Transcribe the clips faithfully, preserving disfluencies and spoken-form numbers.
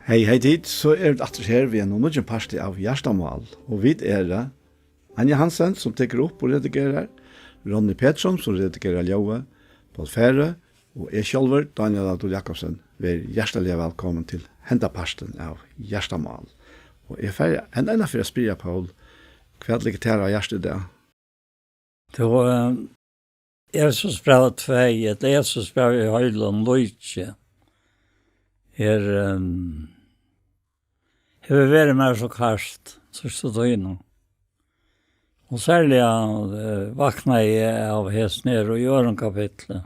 Hey, hey tit, so eru vit aftur her við einum nýggjum parti av Hjartamál. Og vit eru, eh, Anja Hansen, sum tekur upp og redigerar, Ronny Petrum, sum redigerar ljóðið, Poul Færø, og eg sjálvur, Dánjal Adolfsson Jakobsen, verið hjartaliga vælkomin til henda partin av Hjartamál. Og eg fari enn eina ferð at spyrja Poul, hvat liggur tær á hjarta í dag? Tú, eh, Jesus brev tvey, ella Jesus brev í heilum líki. Her, eh, hevur verið mær so kalt, síðstu tíðina. Og serliga, eh, vaknaði eg av hesum her í øðrum kapitli.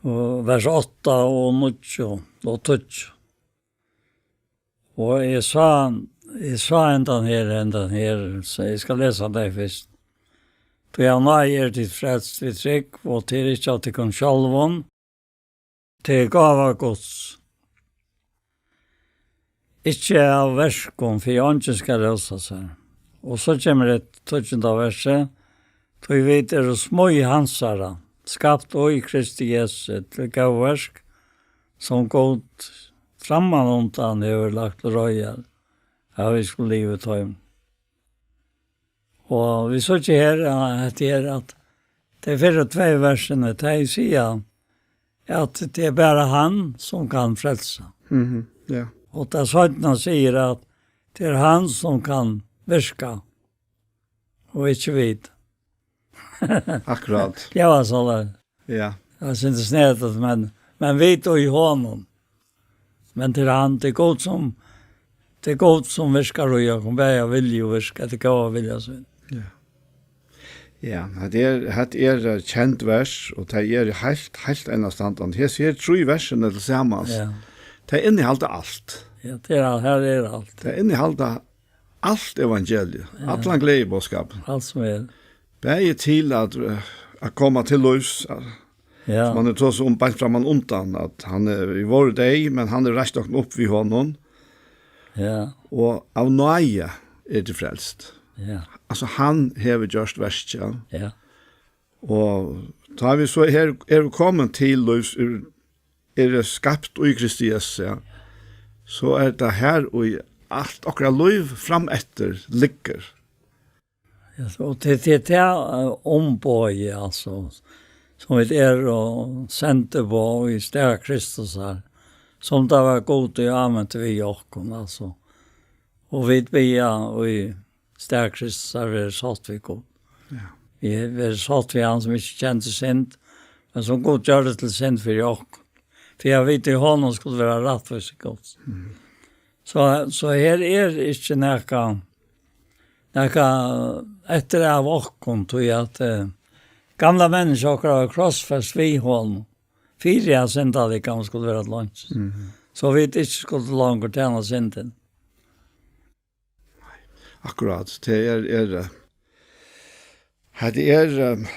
Og vers átta og níggju og tíggju. Og eg sá, eg sá hendan her, hendan her, so eg skal lesa tað fyrst. Tí av náði eru tit frelst við trúgv, og tað er ikki av tykkum sjálvum, tað er gáva Guds. Ikki av verkum, fyri eingin skal rósa sær. Og so kemur eitt tíggjunda versi, tí vit eru smíð hansara, skapt í Kristi Jesu til góð verk, sum Gud frammanundan hevur lagt til reiðar, at vit skulu liva í teimum. Og vit síggja her, at hetta er at tey fyrru tvey versini, tey siga, at tað er bara hann, sum kann frelsa. Mhm, ja. Og tað seinna sigur, at tað er hann, sum kann virka, og ikki vit. Akkurát. Ja, var so tað. Ja. Eg synist snert, men, men vit og í honum. Men til hann, til Gud sum, til Gud sum virkar í okkum, bæði av vilja og virka, til góða vilja sín. Ja. Ja, hetta er, hetta er, eh, kend vers, og tey eru heilt, heilt einastandandi. Hesi her trý versini til samans, ja, tey innihalda alt. Ja, tað er alt, her er alt. Tey innihalda alt evangeliið, ja, allan gleðiboðskapin. Alt sum er. Bæði til at, eh, at koma til lívs, eh, ja, sum hann er tosað um beint framman undan, at hann er, vit vóru deyð, men hann er reist okkum upp við honum. Ja. Og av náði eru tit frelst. Ja. Altso, hann hevur gjørt verkið. Ja. Og tá vit so her eru komin til lívs, eru, eru skapt í Kristi Jesu, ja, so er tað her, og í alt okkara lív frameftir liggur. Ja, so til, til, til, eh, umboðið, altso, sum vit eru, og sendiboð í stað Kristusar, sum tað var Gud, ið ámenti við okkum, altso. Og vit biðja í stað Kristusar, verið sátt við Gud. Ja. Vit verið sátt við hann, sum ikki kendi synd, men sum Gud gjørdi til synd fyri okkum, fyri at vit í honum skulu vera rættvísi Guds. Mhm. So, so her er ikki nakað, nakað eftir av okkum, tí at, eh, gamla menniskja okkara var krossfest við honum, fyri at syndalíkamið skuldi vera til einkis. Mhm. So vit ikki skuldu longur tæna syndini. Akkurát, tað er, er, eh, hetta er, eh,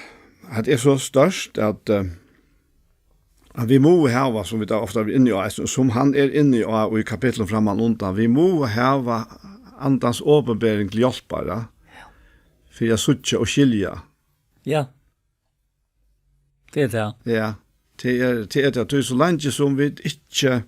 hetta er so stórt at, eh, at vit mugu hava, sum vit ofta eru inni á, eisini, sum hann er inni á í kapitlum framman undan, vit mugu hava andans opinbering til hjálpara, ja, fyri at síggja og skilja. Ja. Tað er tað. Ja, tað er, tað er tað. Tí so leingi sum vit ikki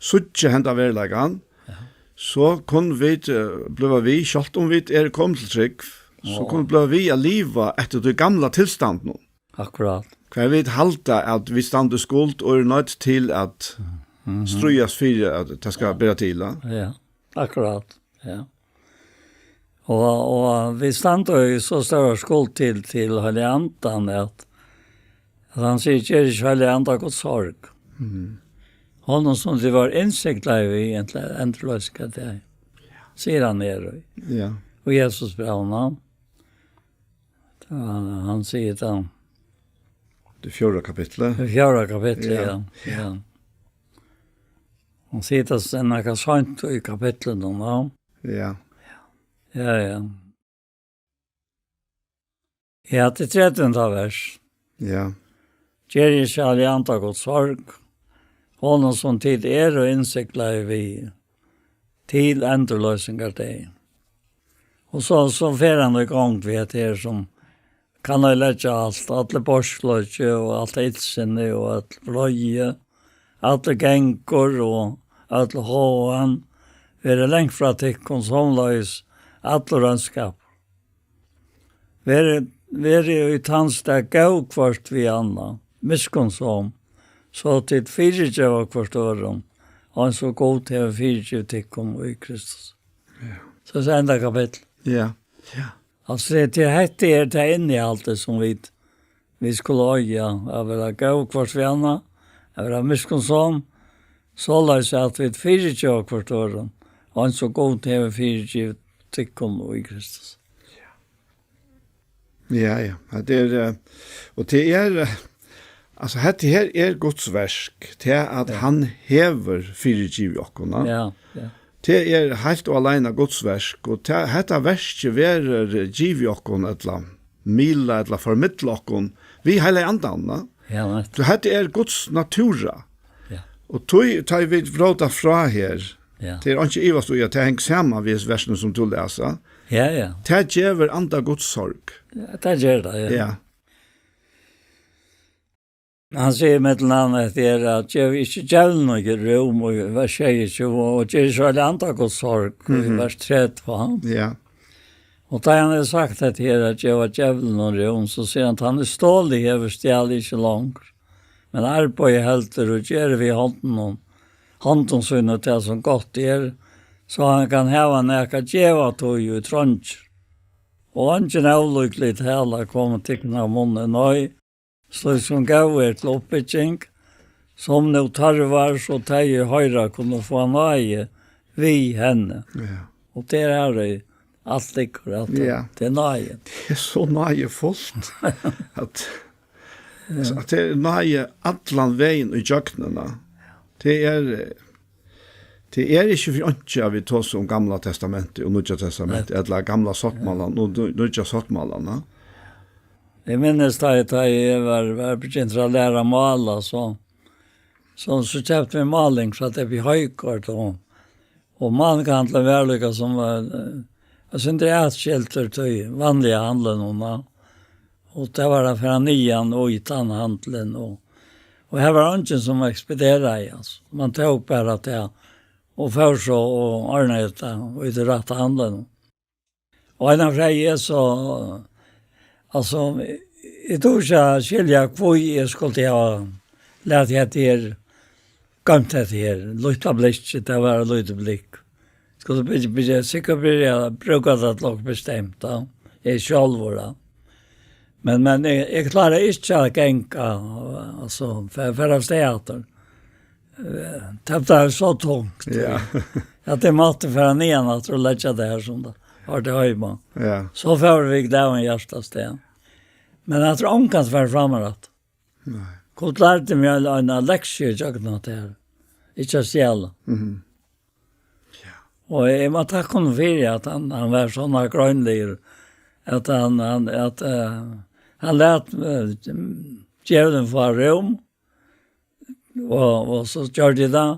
síggja henda veruleikan, ja, so kunnu vit, eh, bliva við, sjálvt um vit eru komin til trúgv, so, ja, kunnu vit bliva við at liva eftir tí gamla tilstandinum. Akkurát. Hvar vit halda at vit standa í skuld og eru noydd til at, mhm, stríðast fyri at tað skal, ja, bera til, ja. Ja, akkurát. Ja. Og, og vit standa í so stóra skuld til, til Heilaga Andan, at, at hann sigur: "Ger ikki Heilaga Anda Guds sorg." Mhm. "Honum, sum tit vóru innsiglaðir við, endurloysingardag," sigur hann her í, ja, og Jesus brævinum. Hann, hann sigur tað. Tað fjórða kapitlið. Tað fjórða kapitlið, ja. Ja. Ja. Hann sigur tað so nakað seint í kapitlinum, ja. Ja. Ja, ja. Ja, tað tretivunda vers. Ja. "Ger ikki Heilaga Anda Guds sorg, honum, sum tit eru innsiglaðir við, til endurloysingardagin." Og so, so fer hann í gongd við hetta her, sum kann oyðileggja alt, allur beiskleiki og alt illsinni og øll vreiði, allur gangur og øll háðan, verið langt frá tykkum, somuleiðis allur óndskapur. Verið, verið í tann stað góð hvørt við annað, miskunnsom, so tit fyrigeva hvørt øðrum, eins og Gud hevur fyrigivið tykkum í Kristus. Ja. So er enda kapittul. Ja, ja. Altso, tað, tað, hetta er tað innihaldið sum vit, vit skulu eiga, at vera góð hvørt við annað, at vera miskunnsom, soleiðis at vit fyrigeva hvørt øðrum, eins og Gud hevur fyrigivið tykkum í Kristus. Ja, ja. At tað er, eh, og tað er, eh, altso, hetta her er Guds verk, tað at Ja. hann hevur fyrigivið okkum, ja. Ja, ja. Tað er heilt og aleina Guds verk, og tað, hetta verkið verður givið okkum, ella miðlað, ella formidlað okkum, við Heilaga Andanum, ja. Ja, nettupp. So hetta er Guds natúra. Ja. Og tí, tá vit bróta frá her, Ja. tað er ikki ivast í, at tað hongur saman við hesum versinum, sum tú lesur. Ja, ja. Tað gevur anda Guds sorg. Ja, tað ger tað, ja. Ja. Hann sigur millum annað, at tað er at geva ikki djevlinum rúm, í vers sjeyogtjúgu, og ger ikki Heilaga Anda Guds sorg, í Mhm. vers tretivu, ha? Ja. Og tá hann hevur sagt at tað er at geva djevlinum rúm, so sigur hann, at hann er stolið hevur, stjali ikki longur, men arbeiði heldur og ger við hondunum, hondum sínum tað, sum gott er, so hann kann hava nakað at geva tí, ið treingir. Og eingin ólíklig tala komi tykkum av munni, nei, slík sum góð er til uppbygging, sum nú tørvar, so tey, ið hoyra, kunnu fáa náði við henni. Ja. Og tað er her, ið alt liggur, at Ja. tað er náði. Tað er so náðifult, at, Ja. at tað er náði allan vegin í gjøgnum, ja. Tað er, eh, tað er ikki fyri einki, at vit tosa um Gamla Testamentið og Nýggja Testamentið, Nei. ella Gamla Sáttmálan og Nú-, Nýggja Sáttmálan, ja. Eg minnist, tá eg, tá eg var, var begynt at læra at mála, so, so, so keyptu vit máling frá D P Højgaard, og, og málinghandilin var líka sum var, eh, eitt sindur atskildur tí vanliga handlinum, ja. Og tað var at fara niðan í tann handilin, og, og her var eingin sum ekspederaði, altso. Man tók bara tað, og fór so og ordnaði tað, og í tí rætta handlinum. Og ein av fleiri er so, altso, eg, eg dugi ikki at skilja, hví eg skuldi hava latið hetta her, goymt hetta her, lítla blikkið, tað var eitt lítið blikk. Skuldi byrja, byrja, sikkurt byrja at brúka tað til okkurt bestemt, ja. Eg sjálvur, ja. Men, men eg, eg kláraði ikki at ganga, altso, fara, fara av stað aftur. Eh, tað var so tungt. Ja. At eg mátti fara niðan aftur og leggja tað her sum tað var til heima. Ja. So fóru vit glaðum hjarta av stað. Men at ongan fær framrætt. Nei. Gud lærdi meg ein, eina lektiu gjøgnum tað her. Ikki at stjala. Mhm. Ja. Og eg má takka honum fyri, at hann, hann var so nágreiniligur, at hann, hann, at, eh, hann læt, eh, djevulin fáa rúm, og, og so gjørdi eg tað,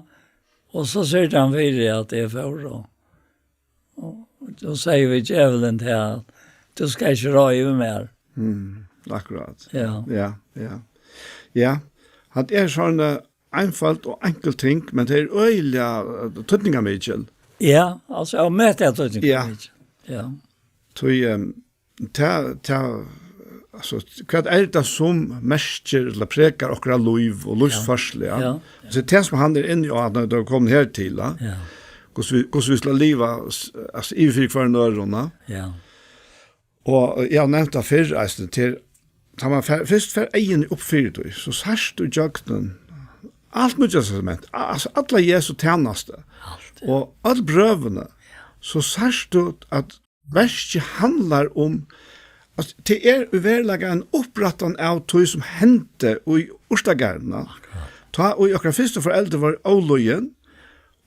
og so syrgdi hann fyri, at eg fór, og, og so segði eg við djevulin til hann, at tú skalt ikki ráða yvir mær. Mm, akkurát. Ja. Ja, ja. Ja, hann er sånn, eh, einføld og einkult ting, men tað er øgiliga, eh, týdningarmikil. Ja, altso, ómetaliga týdningarmikil. Ja. Ja. Tí, ehm, tað, tað, altso, hvat er tað sum merkir ella prekar okkara lív og lívsførslu, ja? Ja. Ja. So tað sum hann er inni á, at hann er komin her til, ja? Ja. Hvussu vit, hvussu vit skulu liva, s-, altso, yvir fyri hvørjum øðrum, ja? Ja. Og eg havi nevnt tað fyrr, eisini, til, tá man fer, fyrst fær eyguni upp fyri tí, so sært tú gjøgnum alt Nýggja Testament, a-, altso, alla Jesu tænastu, Alt, ja. og øll brøvini, so sært tú, at verkið handlar um, altso, tað er í veruleikanum ein upprættan av tí, sum hendi í urtagarðinum. Akkurát. Tá ið okkara fyrstu foreldur vóru ólýðin,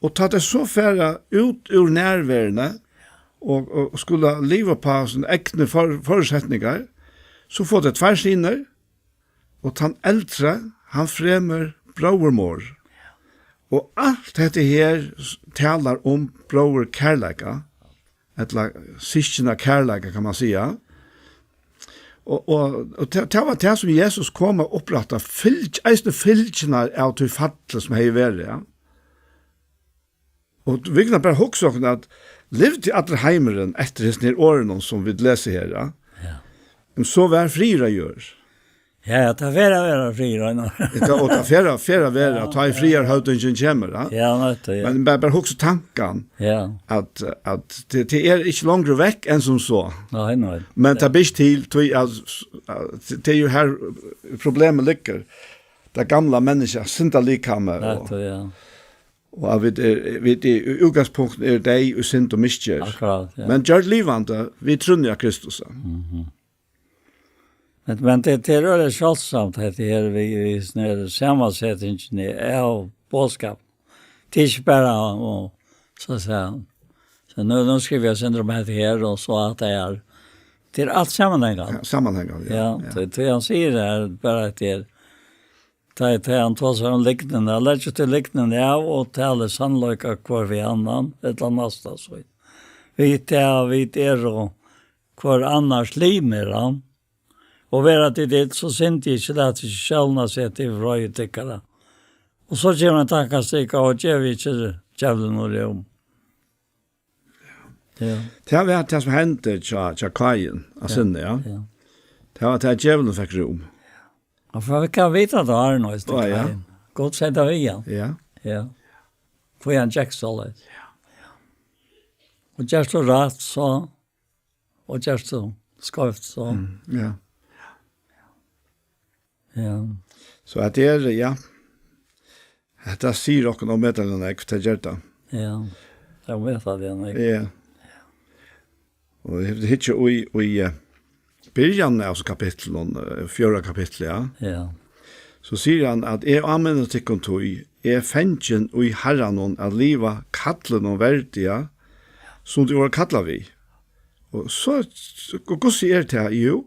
og tá tey so fara út úr nærveruni og, og skulu liva upp á sínar egnu for-, førutsetningar, so fáa tey tveir synir, og tann eldri, hann fremur bróðurmorð. Og alt hetta her s-, talar um bróðurkærleika, ella systkinakærleika, kann man siga. Og, og, og tað, tað var tað, sum Jesus kom at upprætta, fylg-, eisini fylgjurnar av tí falli, sum hevði verið, ja. Og vit kunnu bara hugsa okkum, at livdi allur heimurin eftir hesum her orðunum, sum vit lesa her, ja? Ja. Men so var friður á jørð. Ja, ja, tað fer at vera friður, nei. Tað, og tað fer at, fer at vera, tá ið friðarhøvdingin kemur, ja? Ja, nettupp, ja. Men bara, bara hugsa tankan, ja, at, at tað, tað er ikki longri vekk enn sum so. Nei, nei. Men tað ber ikki til, tí at, at tað er jú her problemið liggur. Tað gamla menniskja, syndalikamið, og, nettupp, ja, og at vit er, vit er, í útgangspunktinum eru deyð í synd og misgerð. Akkurát, ja. Men gjørd livandi við trúnni á Kristus. Mhm. Men, men tað, tað er øgiliga sjáldsamt, at tað er við, við sånn her samansetingini av boðskap. Tað er ikki bara, og, so at siga, so nú, nú skrivi eg syndrom hetta her, og so at tað er. Tað er alt samanhangandi. Ja, samanhangandi, ja. Ja, ja. Tað, tað hann sigur er bara at tað er, tað er, tað hann tosar um lygnina, leggja til lygnina av og tala sannleika hvør við annan, ella næsta, so. Vit, ja, vit eru hvør annars limir, ja. Og vera til dit, so syndið ikki, latið ikki sjólina seta yvir reiði tykkara. Og so kemur ein tankastikka, og gevið ikki djevlinum rúm. Ja. Tað var tað, sum hendi hjá, hjá Káin, av, ja, synda, ja. Ja. Tað var tað, djevlin fekk rúm. Og for vit kunnu vita tað, Arne, og Á, ja. Káin. Gud seta við hann. Ja. Ja. Hví hann gekk soleiðis. Ja. Og gert tú rætt, so og gert so skeivt, so. Mm, ja. Ja. So at tað er, ja. Hetta sigur okkum ómetaliga nógv, tað ger tað. Ja. Tað er ómetaliga nógv. Ja. Og eg hyggi í, í, eh, byrjan av so kapitlinum, eh, fjórða kapitli, ja. Ja. So sigur hann at: "Eg áminni tykkum tí, eg fangin í Harranum at liva kallinum verdiga, sum tit vóru kallað við." Og so, og hvussu er tað? Jú,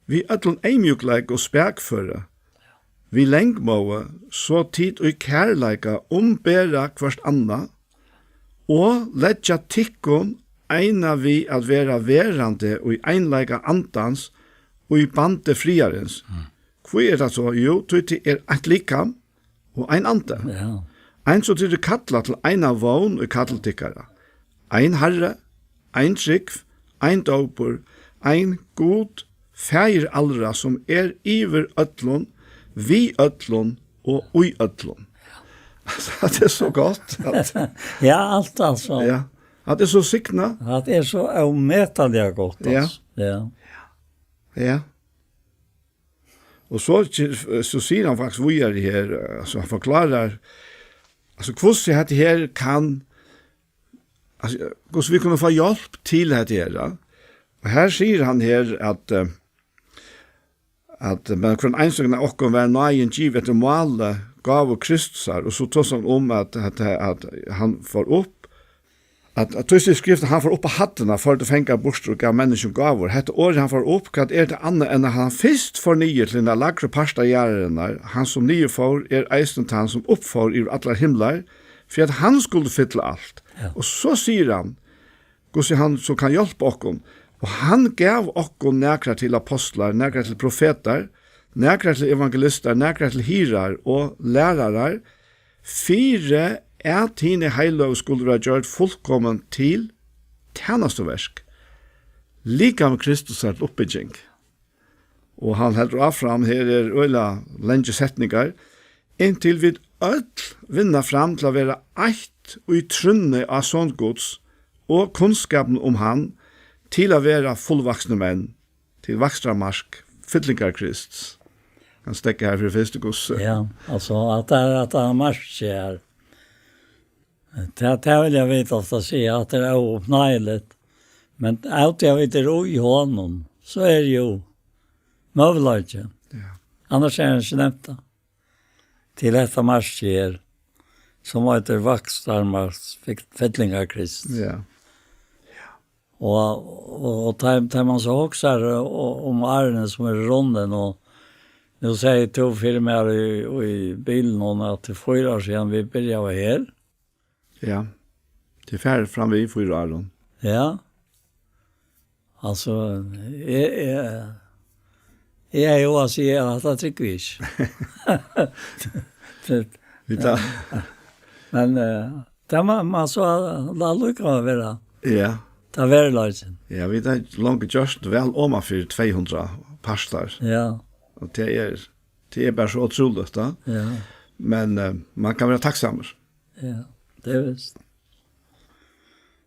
við øllum eyðmjúkleika og spakføri, við langmóði, so tit í kærleika umbera hvørt annað, og leggja tykkum eina við at vera verandi í einleika andans, í bandi friðarins. Mm. Hví er tað so? Jú, tí tað er eitt likam og ein andi. Ja. Eins og tit eru kallað til eina vón í kalli tykkara. Ein Harri, ein trúgv, ein dópur, ein Gud, Faðir allra, sum er yvir øllum, við øllum og í øllum. Altso, tað er so gott, at Ja, alt, altso. Ja. At tað er so signað. At tað er so ómetaliga gott, Ja. Altso. Ja. Ja. Og so, so sigur hann faktiskt víðari her, altso, hann forklárar, altso, hvussu hetta her kann, altso, hvussu vit kunnu fáa hjálp til hetta her, ja. Og her sigur hann her at, eh, at, men hvønn einstakan av okkum var náðin givin eftir máli gávu Kristusar, og so tosar hann um at, at, at hann fór upp, at, at tí sigur skriftin, hann fór upp á hæddina, førdi fangar burtur og gav menniskjum gávur. Hetta orðið, hann fór upp, hvat er tað annað enn at hann fyrst fór niður til hinar lægru partar jarðarinnar? Hann sum niður fór, er eisini tann sum upp fór yvir allar himlar, fyri at hann skuldi fylla alt. Ja. Og so sigur hann, hvussu hann so kann hjálpa okkum. Og hann gav okkum nakrar til apostlar, nakrar til profetar, nakrar til evangelistar, nakrar til hirðar og lærarar, fyri at hini heiløgu skuldu vera gjørd fullkomin til tænastuverk, likam Kristusar til uppbygging. Og hann heldur áfram, her er øgiliga langir setningar, inntil vit øll vinna fram til at vera eitt í trúnni á Son Guds og kunnskapin um hann, til at vera fullvaksnir menn, til vakstrarmark fyllingar Krists. Hann steðgar her fyri fyrstu hvussu. Ja, altso, at tað er, at tað er mark her. Tað, tað vil eg vita ofta siga, at tað er óuppnåeligt. Men av tí at vit eru í honum, so er jú møguleiki. Ja. Annars er hann ikki nevnt tað. Til hetta markið her, sum eitur vakstrarmark fyll-, fyllingar Krists. Ja. Og, og, og tá, tá man so hugsar, og, um árini sum eru runnin, og nú segði tú fyri mær í, í bilinum, at tað er fýra ár síðan vit byrjaðu her. Ja. Tað er farið fram við fýra árum. Ja. Altso, eg, eg, eg eri jú at siga at tað trúgvi eg ikki. Vit ta- Men, eh, Tað má, man so lata líka vera. Ja. Tað veruleikin. Ja, vit hava longu gjørt væl oman fyri tvey hundrað partar. Ja. Og tað er, tað er bara so ótrúligt, tá. Ja. Men, eh, man kann vera takksamur. Ja, tað er vist.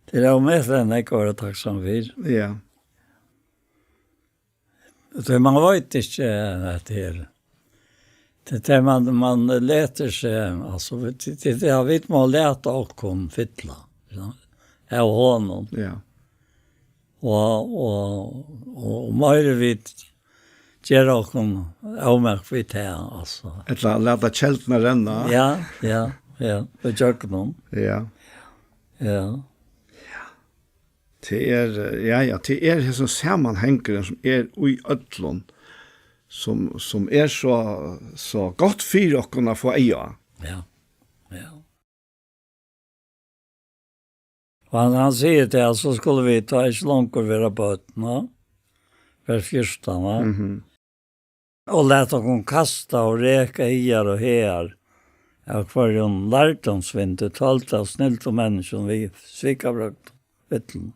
Tað er ómetaliga nógv at vera takksamur fyri. Ja. So man veit ikki, eh, at tað er. Tað er tað man, man letur seg, altso, vit, tað, tað, ja, vit má lata okkum fylla, ja, av honum. Ja. Og, og, og meira vit gera okkum ómak við tað, altso. Ella lata kelduna renna. Ja, ja, ja, í gjøgnum. Ja. Ja. Tað er, eh, ja, ja, tað er hesin samanhangurin, sum er í øllum, sum, sum er so, so gott fyri okkum at fáa eyga á. Ja, ja. Og hann, hann sigur til, at so skulu vit tá ikki longur vera børn, va? Vers fjúrtan, va? Mhm. Og lat okkum kasta og reka higar og hagar av hvørjum lærdómsvindi, tolda av snildum menniskjum við svikabrøgdum villum.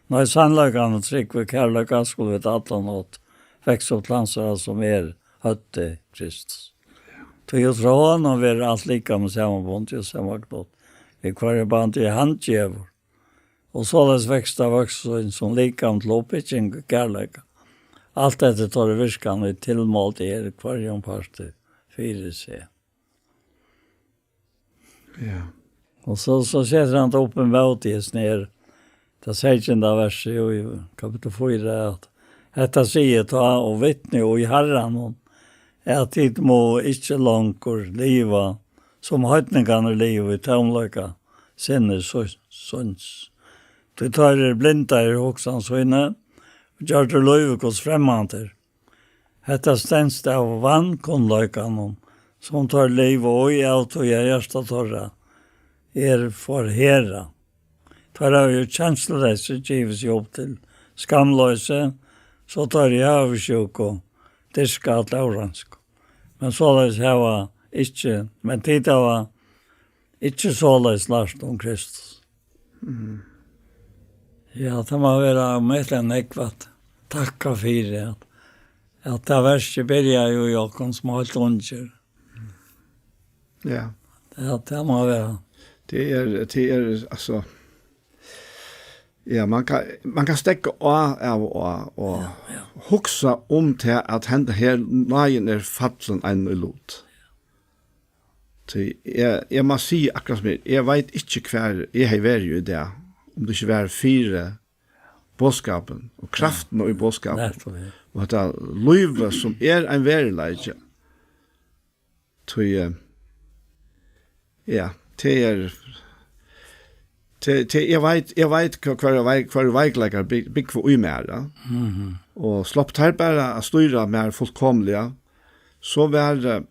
Nei, sannleikan og trúgv við kærleika skulu vit alla nátt veksa upp til hansara, sum er høvdið, Kristus. Tí út frá honum verður alt likamið samanbundið og samanklípt við hvørjum bandi hann gevur. Og soleiðis veksur vøksturin sum likam til uppbygging og kærleika, alt eftir teirri virkan, ið tilmáld er hvørjum parti fyri seg. Ja. Og so, so setir hann tað upp ímóti hesum her, tað seytjanda versið í kapittul fýra, at hetta sigi eg tá og vitni í Harranum, at tit mugu ikki longur liva, sum heidningarnir liva, í tómleika sinnis og síns. Tí teir eru blindaðir í hugsan síni, og gjørdir lívi Guds fremmandir. Hetta stendst av vankunnleikanum, sum teir liva í, av tí at hjarta teirra er forherðað. Teir hava jú kensluleysir givið seg upp til skamloysi, so teir í havisjúku dyrka alla óreinsku. Men soleiðis hava ikki, men tit hava ikki soleiðis lært um Kristus. Mhm. Ja, tað má vera ómetaliga nógv at takka fyri, at, at tað versið byrjar jú í okkum sum heilt ungir. Ja. Ja, tað má vera. Tað er, tað er, altso, ja, man kann, man kann steðga á av og á og Ja, ja. hugsa um tað, at henda her náðin er fallin ein í lut. Tí eg, eg má siga akkurát sum er, eg veit ikki, hvar eg hevði verið í dag, um tað ikki var fyri boðskapin og kraftina í boðskapinum. Nettupp, ja. Og hetta lívið, sum er ein veruleiki. Tí, eh, ja, tað er, tað, tað, eg veit, eg veit hvar, hvar veik-, hvar veikleikar byg-, búgva í mær, ja. Mhm. Og slopp teir bara at stýra mær fullkomiliga, so var, eh,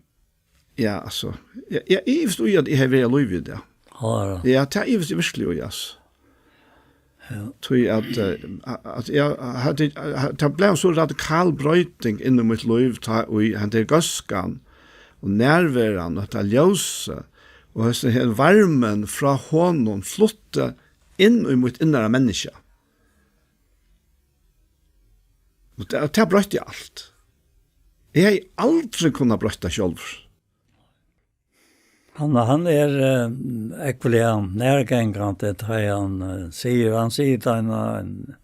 ja, altso, eg, eg ivist í, at eg hevði verið á lívi í dag. Ja, ja. Ja, tað ivist eg virkuliga í, altso. Ja. Tí at, eh, at eg, at, at, tað bleiv so radikal broyting inn í mítt lív, tá ið henda góðskan og nærveran og hetta ljósið og hesin her varmin frá honum flutti inn í mítt innara menniskja. Og tað, tað broytti alt. Eg hevði aldri kunnað broytt tað sjálvur. Hann, hann er, eh, ógvuliga nærgangandi, tá hann, eh, sigur, hann sigur, tá hann, eh,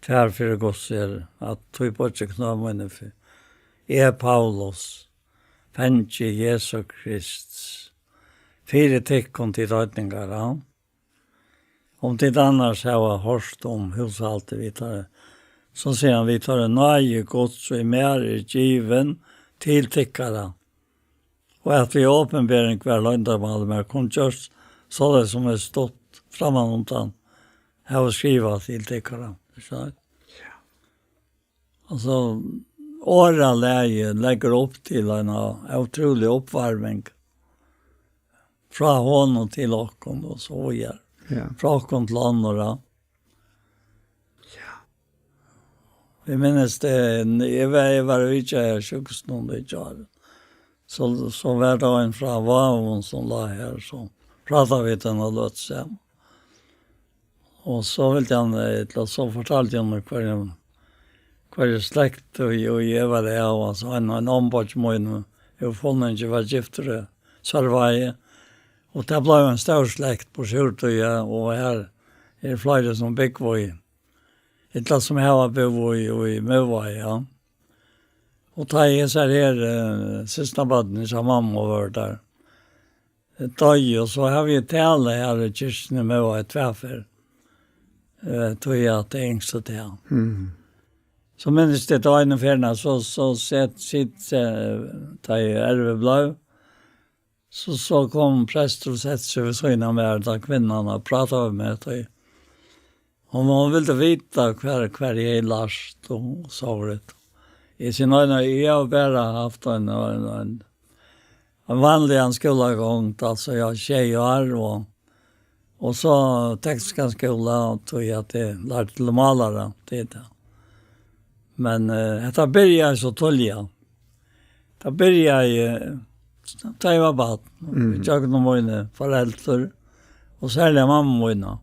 fær fyri Guds er, at tí boyggi knø míni fyri. Eg, Paulus, fangi Jesu Krists, fyri tykkum, tit heidningar, ja. Um tit annars hava hoyrt um húshaldið við teir, so sigur hann, við teirri náði Guds, ið mær er givin til tykkara, og at við opinbering var loyndarmálið mær kunngjørt, soleiðis sum eg stutt frammanundan havi skrivað til tykkara. Ikki sant? Altso, orðalagið leggur upp til eina ótrúliga uppvarming frá honum til okkum og so víðari. Ja. Frá okkum til onnur, ja. Ja. Eg minnist tað, eg var, eg var og vitjaði sjúkrahúsið í gjár. So, so var tað ein frá Vágum sum lá har, so prátaðu vit eina løtu saman. Og so vildi hann, eh, ella so fortaldi hann meg hvørjum, hvørja slekt og, og eg var av, altso ein, ein ombeiggi mín, eg funningi var giftur í Sørvági, og tað bleiv ein stór slekt á Suðuroy, og her eru fleiri sum búgva í, ella sum hava búð í, í Miðvági, ja. Og tá eg sær her, eh, systkinabarnið hjá mammu og var der, doyði, og so havi eg talað her í kirkjuni í Miðvági tvær ferð. Eh, tí at tað er yngst at tala. Mm. So minnist eg, tá eina ferðina, so, so sett, sitt, eh, tá eg ervi bleiv, so, so kom prestur og setti seg við síðuna av mær, tá kvinnan, og prátaði við meg, tá eg Hon, hon vildi vita hvar, hvar eg hevði lært og so víðari. Eg sigi, nei, nei, eg havi bara haft ein, ein, ein, ein vanligan skúlagang, altso, eg havi sjey ár, og, og so tekniskan skúla, og tí at eg lærdi til málara, tað er tað. Men, eh, hetta byrjaði so tíðliga. Tað byrjaði, tá eg var barn, mm, ígjøgnum míni foreldur, og serliga mammu mína.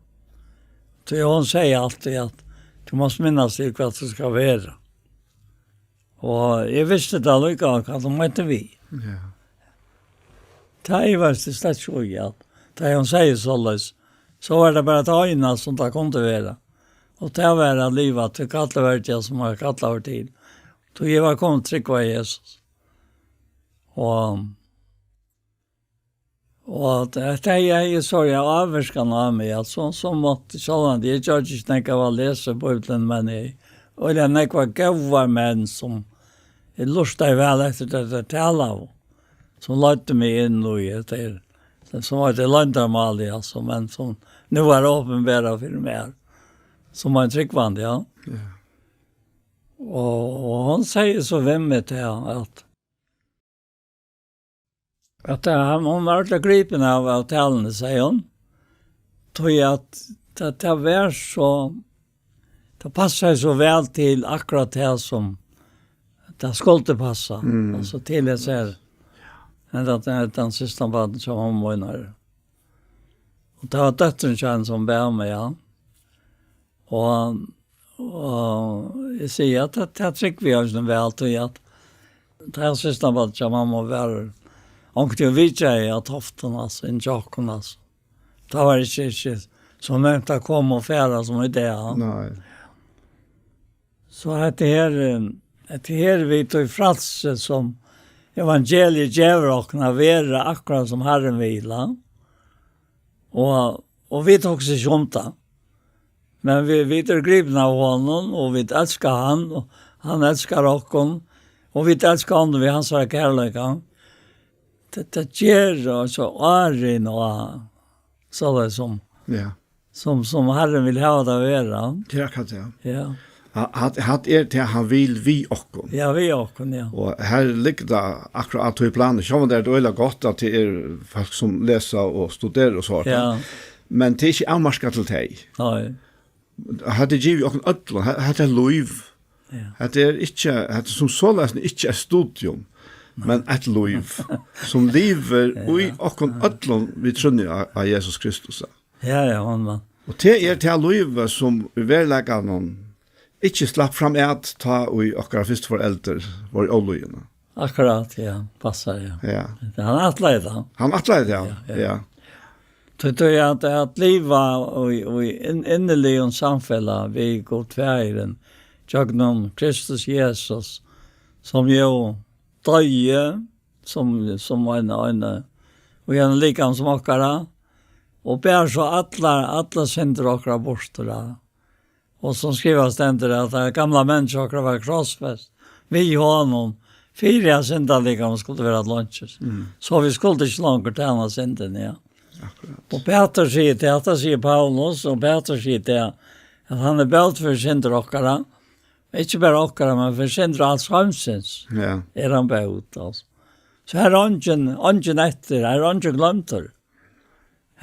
Tí hon segði altíð at tú mást minnast til hvat tú skal vera. Og eg visti tað líka, hvat hon meinti við. Ja. Tað ivaðist eg slett ikki í, at tá hon segði soleiðis, so var tað bara tað eina, sum tað kundi vera. Og tað var at liva til kallið var tað, sum var kallað var til. Tí eg var komin trúgva Jesus. Og, og at hetta hevði, hevði so ja ávirkan á meg, at so, so mátti sjálvandi, eg gjørdi ikki nakað av at lesa Bíbliuna, men eg, og tað eru nógvar góðar menn, sum eg lurtaði væl eftir, tað teir talaðu, sum leiddu meg inn í hetta her, sum var til loyndarmálið, altso, men sum nú er opinberað fyri mær, sum ein trúgvandi, ja. Ja. Og, og hon segði so við meg til at, at tað, hann, hon var ordiliga gripin av, av taluni, segði hon. Tí at tað, tað var so, tað passaði so væl til akkurát tað sum tað skuldi passa. Mm. Altso til hesa her, hendan, hendan systkinabarnið sum hon meinar. Og tað var dóttirin hjá henni sum bað meg, ja. Og, og eg sigi at tað, tað trúgvi eg eisini væl, tí at tað systkinabarnið hjá mammu var onkuntíð og vitjaði á Toftum, altso, inn hjá okkum, altso. Tað var ikki, ikki so nemt at koma og fara sum í dag, ja. Nei. So hetta her, eh, hetta her við tí frælsi sum evangeliið gevur okkum at vera akkurát sum Harrin vil, ja. Og, og vit hugsa ikki um tað. Men vi, vit eru gripin av honum, og vit elska hann, og hann elskar okkum, og vit elska hann við hansara kærleika. Tað, tað ger so árin og soleiðis sum, ja, sum, sum Harrin vil hava tað at vera. Tað er akkurát tað. Ja. Ha-, hatt, hatt er tað, hann vil við okkum. Ja, við okkum, ja. Og her liggur tað akkurát á tí plani. Sjálvandi er tað øgiliga gott, at tað eru fólk sum lesa og studera og so. Ja. Men tað er ikki avmarkað til tey. Nei. Hatta er givið okkum øllum. Ha-, hatta er lív. Ja. Hatta er ikki, hatta er sum soleiðis ikki eitt studium, men eitt lív, sum livir í okkum øllum við trúnni á, á Jesus Kristus. Ja, ja, hon var. Og tað er tað lívið, sum í veruleikanum ikki slapp fram at tá ið okkara fyrstu foreldur vóru ólýðin. Akkurát, ja, passar, ja. Ja. Hann ætlaði tað. Hann ætlaði tað, ja, ja, ja. Tí, tí at, at liva í, í inn-, inniligum samfelag við Gud Faðirin, gjøgnum Kristus Jesus, sum jú doyði, sum, sum ein, ein, í ein likam sum okkara, og bar so allar, allar syndir okkara burtur, ja. Og sum skrivað stendur, at tað gamla menniskja okkara var krossfest við honum, fyri at syndalikamið skuldi vera longis. Mm. So vit skuldu ikki longur tæna syndini, ja. Akkurát. Og Pætur sigur tað, hetta sigur Paulus, og Pætur sigur tað, at hann er bót fyri syndir okkara, ikki bara okkara, men fyri syndir als heimsins. Ja. Er hann bót, altso. So her er eingin, eingin eftir, her er eingin gloymdur.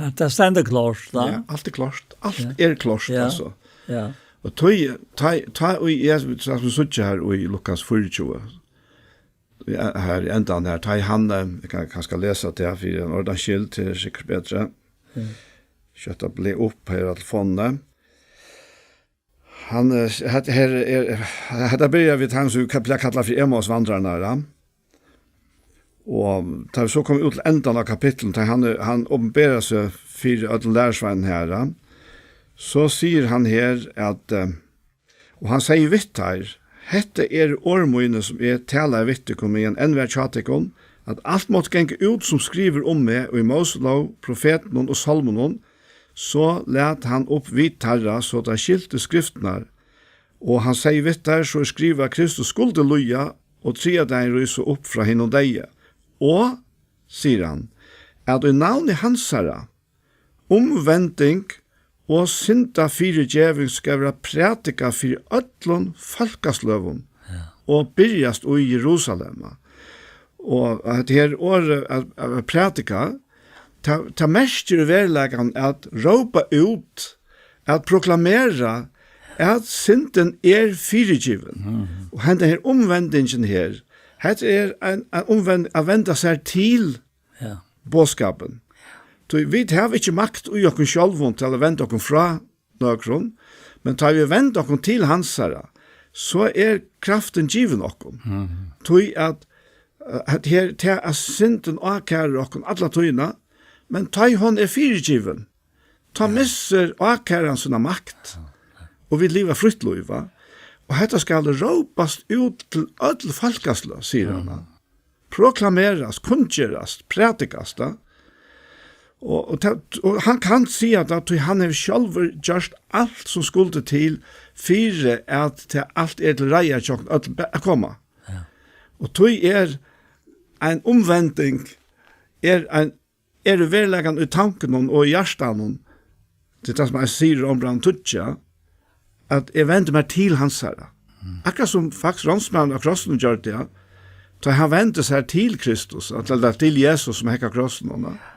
Ja, tað stendur klárt, tá. Ja, alt er klárt. Alt er klárt, altso. Ja. Og tá, tá, og eg, sum vit síggja her í Lukas fýraogtjúgu, ja, her í endan her, tá ið hann, eh, eg kann kanska lesa tað her fyri ein ordans skyld, tað er sikkurt betri. Mm. Skjótt tað blívur upp her á telefonini. Hann, eh, hetta her er, hetta byrjar við teimum, sum ka-, plaga at kalla fyri Emmausvandrararnar, ja. Og tá vit so koma út til endan av kapitlinum, tá hann er, hann opinberar seg fyri øllum lærisveinunum her, ja, so sigur hann her at, eh, og hann segði við teir: Hetta eru orð míni, sum eg talaði við tykkum, meðan enn var hjá tykkum, at alt mátti ganga út, sum skrivað er um meg í Móselóg, profetunum og sálmunum. So læt hann upp vit teirra, so teir skiltu skriftirnar. Og hann segði við teir: So er skrivað, Kristus skuldi líða og triðja dagin rísa upp frá hinum deyða. Og, sigur hann, at í navni hansara umvending og syndafyrigeving skal vera prædikað fyri øllum fólkasløgum, ja, og byrjast í Jerusalem. Og at her orðið at, at prædika, tað, tað merkir í veruleikanum at rópa út, at proklamera at syndin er fyrigivin. Mhm. Og henda her umvendingin her, hetta er ein, ein umvend-, at venda sær til, ja, boðskapin. Tí vit hava ikki makt í okkum sjálvum til at venda okkum frá nøkrum, men tá vit venda okkum til hansara, so er kraftin givin okkum. Mhm. Tí at, at her, tað at syndin ákarar okkum alla tíðina, men tá ið hon er fyrigivin, tá, ja, missir ákaran sína makt, og vit liva frítt lív, va? Og hetta skal rópast út til øll fólkasløg, sigur hann, va? Mm. Proklamerast, kunngerast, prædikast, va? Og, og, ta, og hann kann siga tað, tí hann hevur sjálvur gjørt alt sum skuldi til fyri at tað alt er til reiðar hjá okkum øllum be-, at koma. Ja. Og tí er ein umvending, er ein, er í veruleikanum í tankunum og í hjartanum. Tað er tað sum hann sigur í Rómbrævinum tíggju, at eg vendi mær til hansara. Mm. Akkurát sum faktiskt ránsmaðurin á krossinum gjørdi tað, tá hann vendi sær til Kristus, ella til Jesus sum hekk á krossinum, ja.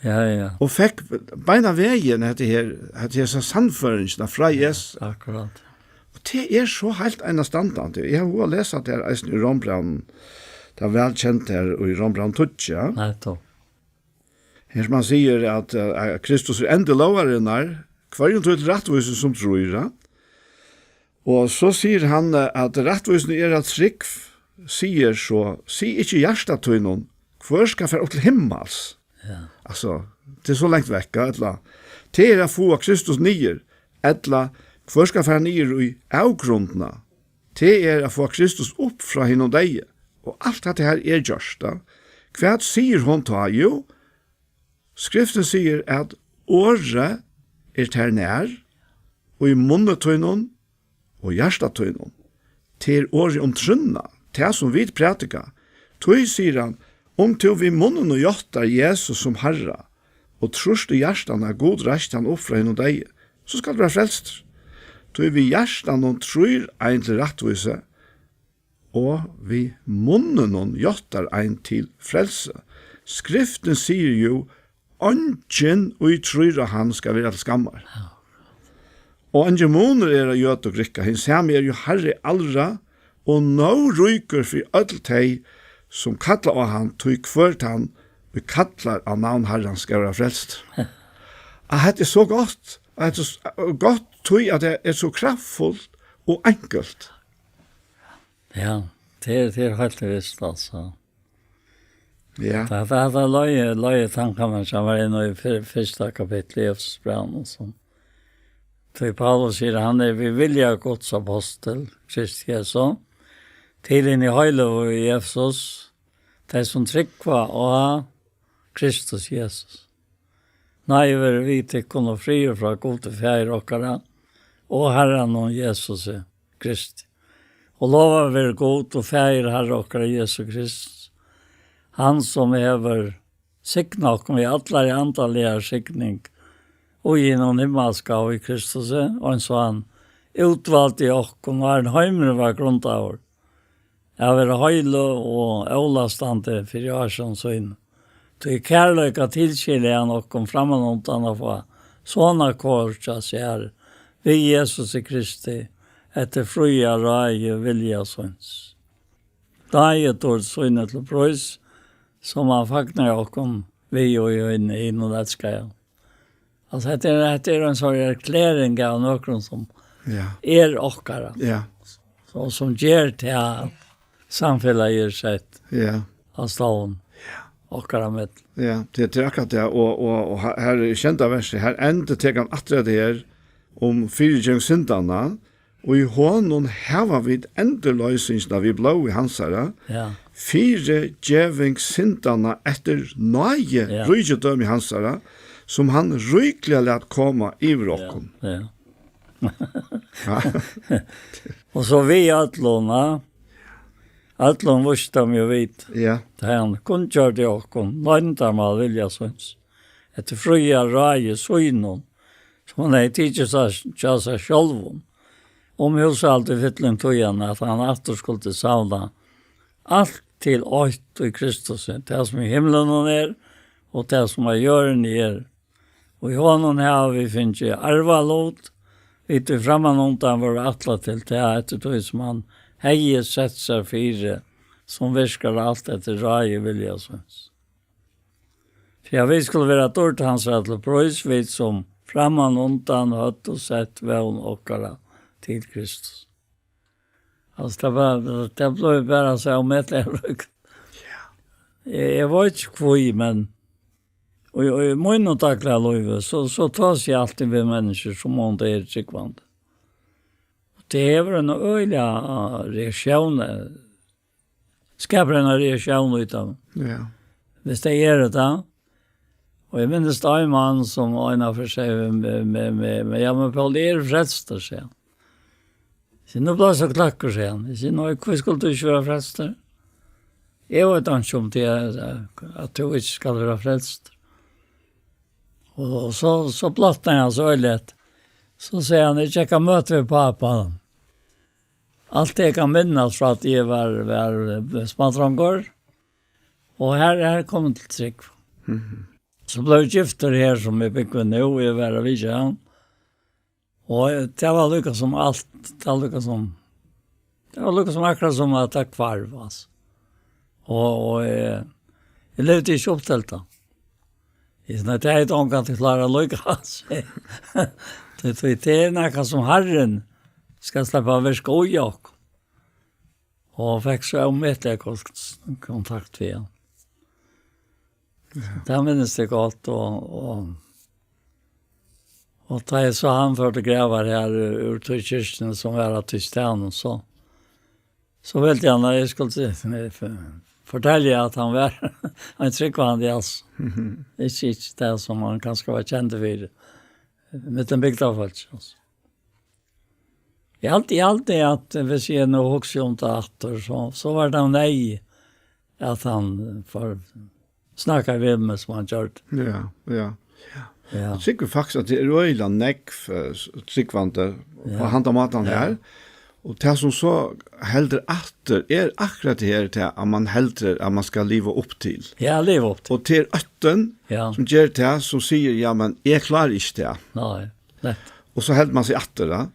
Ja, ja. Og fekk beinanvegin hetta her, hetta her sannføringina frá Jesus. Akkurát. Og tað er so heilt einastandandi. Eg havi hug at lesa tað her eisini í Rómbrævinum, tað er væl kent her í Rómbrævinum tíggju. Nettupp. Her sum hann sigur at, eh, at Kristus er endi lógarinnar, hvørjum tí til rættvísi sum trýr, ja. Og so sigur hann, eh, at rættvísin er at trúgv, sigur so: Sig ikki í hjarta tínum: Hvør skal fara upp til himmals? Ja. Altso, tað er so langt vekk, ja, ella: Tað er at fáa Kristus niður, ella: Hvør skal fara niður í avgrundina? Tað er at fáa Kristus upp frá hinum deyða. Og alt hetta her er gjørt, ja. Hvat sigur hon tá? Jú, Skriftin sigur, at orðið er tær nær, í munni tínum og hjarta tínum. Tað er orðið um trúnna, tað sum vit prædika. Tí sigur hann, um tú við munninum játtar Jesus sum Harra, og trýrt í hjartanum, at Gud reisti hann upp frá hinum deyðu, so skalt tú vera frelstur. Tí við hjartanum trýr ein til rættvísi, og við munninum játtar ein til frelsi. Skriftin sigur jú, eingin, ið trýr á hann, skal vera til skammar. Og eingin munur er á jøda og grikka, hin sami er jú Harri allra, og nóg ríkur fyri øll tey, sum kalla á hann, tí hvør tann, ið kallar á navn Harrans, skal vera frelstur. At hetta er so gott, at hetta er s-, gott, tí at tað er so kraftfult og enkelt. Ja, tað er, tað er heilt vist, altso. Ja. Tað, tað, tað løg, løg tankarnar, sum var inni í fyr-, fyrsta kapitli í Efesusbrævinum, sum tí Paulus sigur, hann er við vilja Guds apostul, Kristi Jesu, til hini heiløgu í Efesus, tey sum trúgva á Kristus Jesus. Náði verið við tykkum og friður frá Gudi Faðir okkara og Harranum Jesusi Kristi. Og lovaður verið Gud og Faðir Harra okkara Jesu Krists, hann sum hevur signað okkum við allari andaligari signing í hinum himmalska og í Kristusi, eins og hann útvaldi okkum, áðrenn heimurin var grundaður, at vera heilag og ólastandi fyri ásjón síni. Tí í kærleika tilskiljaði hann okkum frammanundan at fáa sonarkor hjá sær við Jesusi Kristi, eftir fría ráði vilja síns. Dáðidýrd síni til prís, sum hann fagnaði okkum við og í hin-, hinum elskaða. Altso, hetta er, hetta er ein sånn erklæring av nøkrum sum Ja. er okkara. Ja. So, sum ger til at samfelagið er sett Ja. á stovn. Ja. Okkara millum. Ja, tað, tað er akkurát tað. Og, og, og her, her í sjeynda versi, her endurtekur hann aftur hetta her um fyrigeving syndanna, og í honum hava vit endurloysingina við blóði hansara, Ja. fyrigeving syndanna eftir náði Ja. ríkidømi hansara, sum hann ríkliga læt koma yvir okkum. Ja. Ja. Og so við øllum, ja. Øllum vísti hann jú vit. Ja. Tá hann kunngjørdi okkum loyndarmál vilja síns. Eftir fría ráði sínum, sum hann hevði tikið sær, hjá sær sjálvum, um húshaldið í fylling tíðanna, at hann aftur skuldi savna alt til eitt í Kristusi, tað sum í himlunum er, og tað sum á jørðini er. Og í honum hava vit fingið arvalut, vit ið frammanundan vóru ætlað til tað, eftir tí sum hann hevði sett sær fyri, sum virkar alt eftir ráði vilja síns. Fyri at vit skulu vera dýrd hansara til prís, vit sum frammanundan høvdu sett vón okkara til Kristus. Altso, tað var, tað bleiv bara so ómetaliga ríkt. Ja. Eg, eg veit ikki hví, men í, í mínum dagliga lívi, so, so tosi eg altíð við menniskju sum um tey eru trúgvandi. Og tað hevur ein øgiliga, eh, reaktión, eh, skapar eina reaktión í teimum. Ja. Viss tey eru tað. Og eg minnist ein mann sum einaferð segði við meg, við meg, við meg: «Ja, men Poul, eg eri frelstur», segði hann. Eg sigi: «Nú blívur tú so kløkkur», segði hann. Eg sigi: «Nei, hví skuldi tú ikki vera frelstur? Eg veit einki um teg, at tú ikki skalt vera frelstur.» Og, og so, so blotnaði hann so øgiliga. So segði hann: «Eg gekk á møti við pápa. Alt eg kann minnast frá tí eg var, var, eh, smádrongur. Og her, her kom eg til trúgv.» Mhm. So bleiv eg giftur her, sum eg búgvi nú, og eg var at vitja hann. Og, eh, tað var líka sum alt, tað var líka sum, tað var líka sum akkurát sum at tað hvarv, altso. Og, og, eh, eg livdi ikki upp til tað. Eg sigi: «Nei, tað er ongantíð klárað líka», altso. Tí, tí, tað er nakað sum Harrin skal sleppa at virka í okkum. Og fekk so ómetaliga gott kontakt við hann. Ja. Tað minnist eg gott, og, og, og tá eg sá hann førdi gravar her úr, úr tí kirkjuni sum var á tí staðnum, so, so vildi hann at eg skuldi si-, for-, fortelja at hann var ein trúgvandi, altso. Mhm. Ikki, ikki tað sum hann kanska var kendur fyri, millum bygdarfólk, altso. Eg haldi, eg haldi at, viss eg nú hugsi um tað aftur, so, so var tað neyðugt at hann, eh, for, snakkaði við meg sum hann gjørdi. Ja, ja. Ja. Eg trúgvi faktiskt, at tað er øgiliga nógv, eh, s-, trúgvandi á Ja. handan mátan Ja. her. Og tað sum so heldur aftur, er akkurát tað her, tað at man heldur at man skal liva upp til. Ja, liva upp til. Og tað er óttin, Ja. sum ger tað, sum sigur: «Ja, men eg klári ikki tað.» Nei, nett. Og so heldur man seg aftur, ja.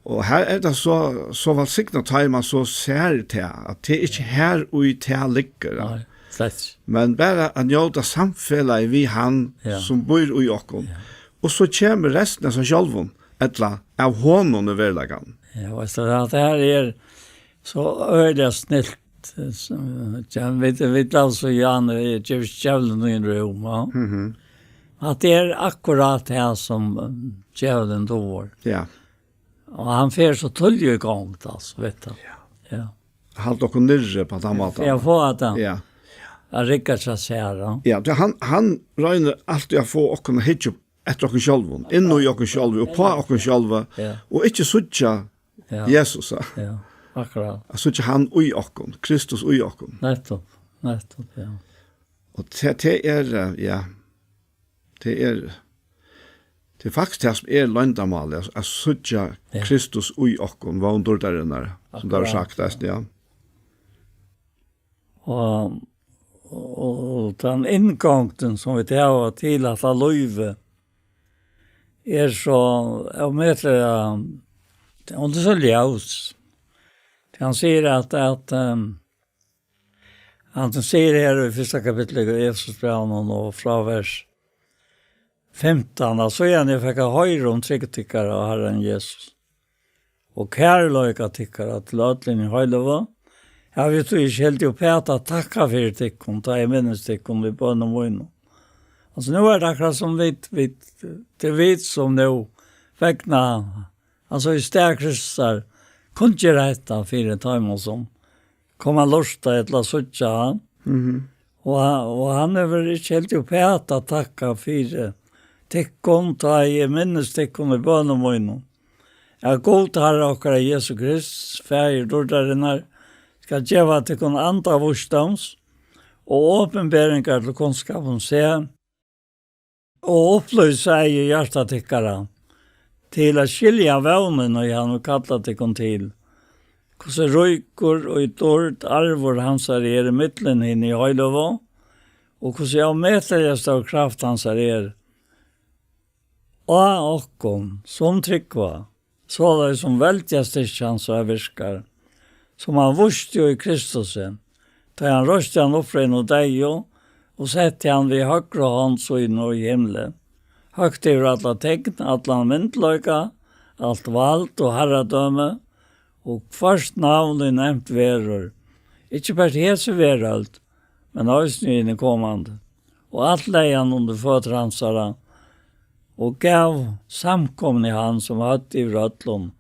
Og her er tað so, so vælsignað, tá man so sær tað, at tað er ikki her, í tað liggur, ja. Nei, slett. Men bara at njóta samfelagið við hann, Ja. sum býr í okkum. Ja. Og so kemur restin av sær sjálvum, ella av honum í veruleikanum. Ja, veitst tú, at tað her er so øgiliga snilt, eh, so, ja, vit, vit lesa so, Jan, eh, gevur ikki djevlinum rúm, ja. Mhm. At tað er akkurát tað sum, eh, djevlin dugir. Ja. Og hann fer so tíðliga í gongd, altso, veit tú. Ja. Ja. Halda okkum niðri á tann mátan. Ja, fáa tað. Ja. At rigga seg sær, ja. Ja, tí hann, hann roynir altíð at fáa okkum at hyggja eftir okkum sjálvum, inn í okkum sjálv, og uppá okkum sjálv, Ja. og ikki síggja Ja. Jesus, ja. Ja, akkurát. At síggja hann í okkum, Kristus í okkum. Nettupp, nettupp, ja. Og tað, tað er, eh, ja, tað er, tað er faktiskt tað sum er loyndarmálið, at, at síggja Ja. Kristus í okkum, vón dýrdarinnar, sum tað er Akkurát, sagt, ja. eisini, ja. Og, og, og tann inngongdin sum vit hava til at lívið er so ómetaliga, hon er so ljós. Hann sigur at, at, ehm, hann sigur her í fyrsta kapitli í Efesusbrævinum og frá vers fimtan, at síðan eg fekk at hoyra um trúgv tykkara á Harran Jesus, og kærleika tykkara til øll hini heiløgu, havi eg tí ikki hildið uppat at takka fyri tykkum, tá eg minnist tykkum í bønum mínum. Altso, nú er tað akkurát sum vit, vit, tað er vit sum nú vegna, altso, í stað Kristusar, kunngera hetta fyri teimum sum koma at lurta ella síggja hann. Mhm. Og, og hann hevur ikki hildið uppat at takka fyri tykkum, tá eg minnist tykkum í bønum mínum, at Gud, Harra okkara Jesu Krists, Faðir dýrdarinnar, skal geva tykkum anda vísdóms og opinberingar til kunnskap um seg, og upplýsa eigi hjarta tykkara, til at skilja vónina, ið hann hevur kallað tykkum til, hvussu ríkur í dýrd arvur hansara er ímillum hini heiløgu, og hvussu ómetaliga stór kraft hansara er á okkum, sum trúgva, soleiðis sum veldjarstyrki hansara virkar, sum hann vísti í Kristusi, tá hann reisti hann upp frá hinum deyðu og setti hann við høgru hond síni í himli, høgt yvir alla tign, allan myndugleika, alt vald og harradømi, og hvørt navn, ið nevnt verður, ikki bert hesi verøld, men eisini í hini komandi. Og alt legði hann undir føtur hansara, og gav samkomuni hann sum høvd yvir øllum,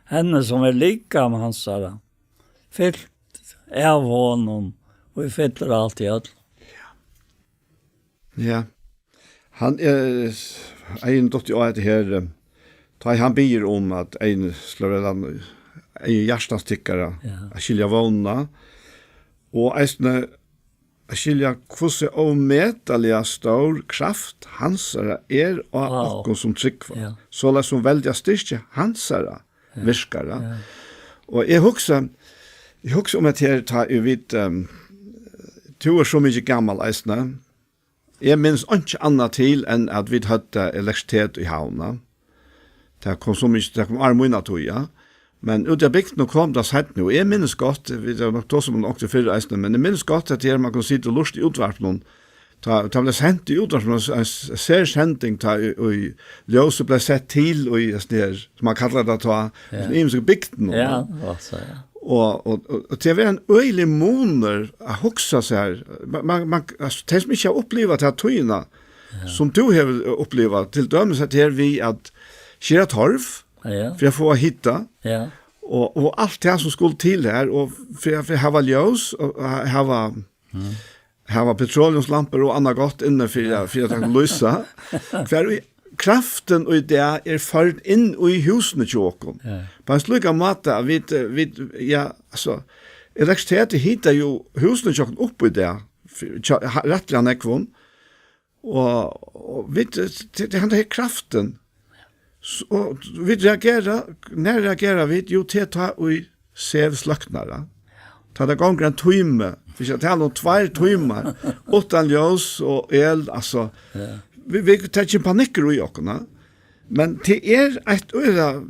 henni sum er likam hansara, fylt av honum, og ið fyllir alt í øllum. Ja. Hann er, Egin dotti á hetta her, eh, tá ið hann biður um, at Egin slår, ella Egin hjartans tykkara, Ja. at skilja vónina, og eisini at skilja, hvussu ómetaliga stór kraft hansara er á Vá. okkum sum trúgva, Ja. soleiðis sum veldjarstyrki hansara Ja. virkar, ja. Ja. Og eg hugsi, eg hugsi um at her, tá eg veit, ehm, tú ert so mikið gamal eisini. Eg minnist einki annað til enn at vit høvdu elektrisitet í Havn, ja. Tað kom so mikið, tað kom áðrenn mína tíð, ja. Men úti á bygdini kom tað seinni, og eg minnist gott, vit hava nokk tosað um tað fyrr eisini, men eg minnist gott at her man kundi sita og lurta í útvarpinum. Tá, tá bleiv sent í útvarpinum ein, ein s-, sersending, tá í, í ljósið bleiv sett til í, í, sum man kallar tað tá, Ja. í ymisku bygdunum, Ja, ja. gott, so, ja. Og, og, og, og til at vera ein øgiligur munur at hugsa sær, man, man, man, altso, tey sum ikki hava upplivað ta tíðina, Ja. sum tú hevur, eh, upplivað, til dømis at her við at skera torv, Ja. fyri at fáa hita, Ja. og, og alt tað sum skuldi til her, og fyri, fyri at hava ljós, og ha-, hava, Mm. hava petroleumslampur og annað gott inni fyri, fyri at tað kann lýsa. Hvar í kraftin í dag er førd inn í húsini hjá okkum. Ja. Á ein slíkan máta at vit, eh, vit, ja, altso, elektrisitet hitar jú húsini hjá okkum upp í dag, fyri, hjá, ha-, rættiliga nógvum. Og, og vit, eh, tað, tað er henda her kraftin. S-, og vit reagera, nær reagera vit? Jú, tað er tá ið sev sløknar, ja. Tá tað gongur ein tími, vit skal tala um tveir tímar, uttan ljós og el, altso, Ja. vit, vit, tað kemur panikkur í okkum, ja. Men tað er eitt øgiliga,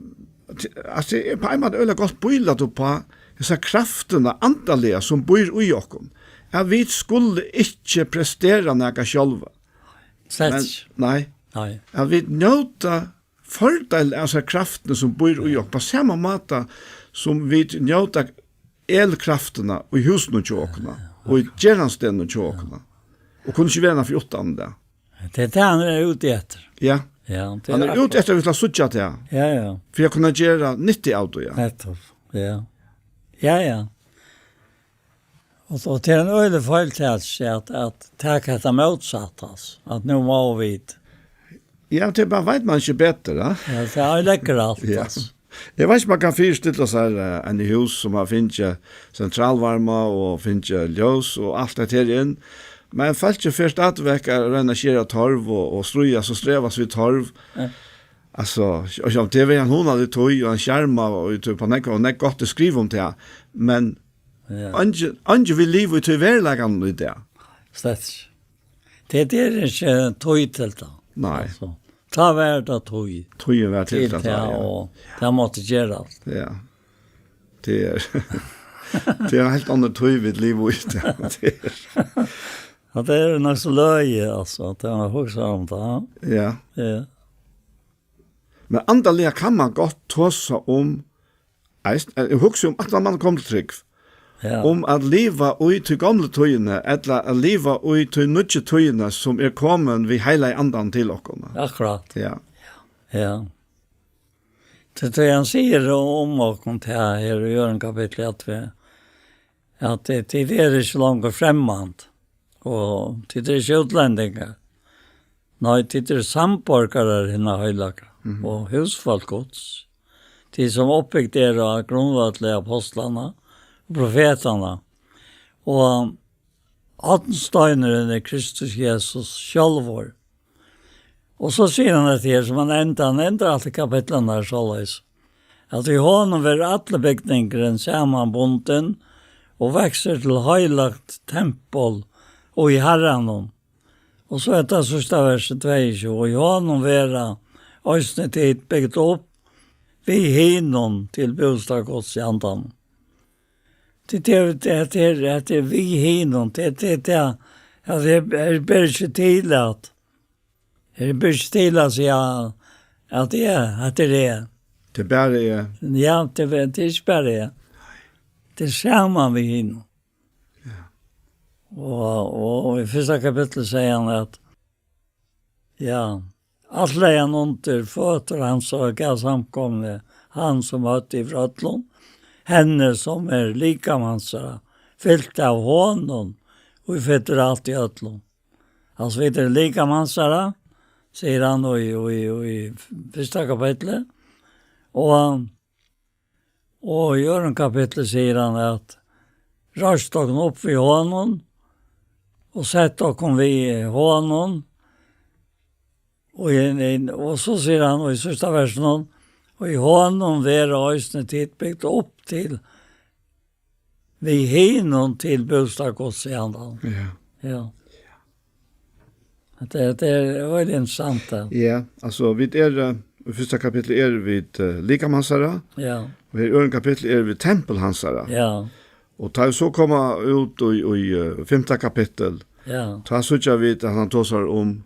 altso, eg er á ein máta øgiliga gott bílæt upp á hesa kraftina andaliga sum býr í okkum, at vit skulu ikki prestera nakað sjálva. Slett Men, ikki. nei. Nei. At vit njóta fordeil av hesari kraftini sum býr í okkum, á sama máta sum vit njóta elkraftina í húsunum hjá okkum, og í gerandisdegnum hjá okkum, og kunnu ikki vera fyri uttan tað. Tað er tað, hann er úti eftir. Ja. Ja, tað Hann er akkurát úti eftir, at vit skulu síggja tað, Ja, ja. fyri at kunna gera nyttu av tí, ja. Nettopp, ja. Ja, ja. Og, og tað er ein øgiligur feiltagilsi at, at taka hetta mótsatt, altso. At nú mugu vit Ja, tað bara veit man ikki betur, ja. Ja, tað øyðileggur alt, Ja. altso. Eg veit ikki, man kann fyristilla sær, eh, eini hús sum hava fingið sentralvarma og fingið ljós og alt hetta her inn. Men fólk fer stadigvæk at royna at skera torv og, og stríðast og strevast við torv. Ja. Altso, og sjálvt tað er ein hugnalig tíð og ein sjarma og tí, á nógv, og nógv gott er skrivað um tað. Men Ja. eingin, eingin vil liva í tí veruleikanum í dag. Slett ikki. Tað er ikki tíð til tað. Nei. Altso, tá var tað tíð Tíðin var til til tað, tað, ja. og tað mátti gerast. Ja. Tað er, Tað er ein heilt annar tíð, vit liva í, tað er. Ja, tað er nokk so løgið, altso, at man hugsar um tað. Ja. Ja. Men andaliga kann man gott tosa um, eist, eh, hugsa um, at man kom til trúgv. Ja. Um at liva í tí gomlu tíðini, ella at liva í tí nýggju tíðini, sum er komin við Heilaga Andan til okkum. Akkurát. Ja. Ja. Tí, tí hann sigur um okkum, tað her í øðrum kapitli, at vit, at tit, tit eru ikki longur fremmand, og tit eru ikki útlendingar. Nei, tit eru samborgarar hinna heilagra, mhm, og húsfólk Guds. Tit sum uppbygt eru á grundvalli apostlanna og profetanna, og hornsteinurin er Kristus Jesus sjálvur. Og so sigur hann hetta her, sum hann endar, hann endar alt í kapitlinum her soleiðis, at í honum verður allur bygningurin samanbundin og veksur til heilagt tempul og í Harranum. Og so hetta síðsta vers, tveyogtjúgu: "Og í honum verða eisini tit bygd upp við hinum til bústað Guds í andanum." Tað, tað, tað, tað er, tað er við hinum, tað, tað, tað, ja, tað er, er, ber ikki til at, er, ber ikki til at siga at tað er, at tað er. Tað er bara eg. Ja, tað er, tað er ikki bara eg. Tað er saman við hinum. Ja. Og, og í fyrsta kapitli sigur hann at, ja, alt legði hann undir føtur hansara og gav samkomuni, hann sum høvd yvir øllum, henni sum er likam hansara, fylt av honum, og fyllir alt í øllum. Altso, vit eru likam hansara, sigur hann í, í, í fyrsta kapitli. Og, og í øðrum kapitli sigur hann at reist okkum upp við honum og sett okkum við honum. Og, í, í, og so sigur hann í síðsta versinum: "Og í honum verða eisini tit bygd upp til við hinum til bústað Guds í andanum." Ja. Ja. Hetta er, hetta er veldig interessant, ja. Ja, altso, vit eru, eh, í fyrsta kapitli eru vit, eh, likam hansara, ja, og her í øðrum kapitli eru vit tempul hansara. Ja. Og tá vit so koma út í, í, eh, fimta kapittul, ja, tá síggja vit at hann tosar um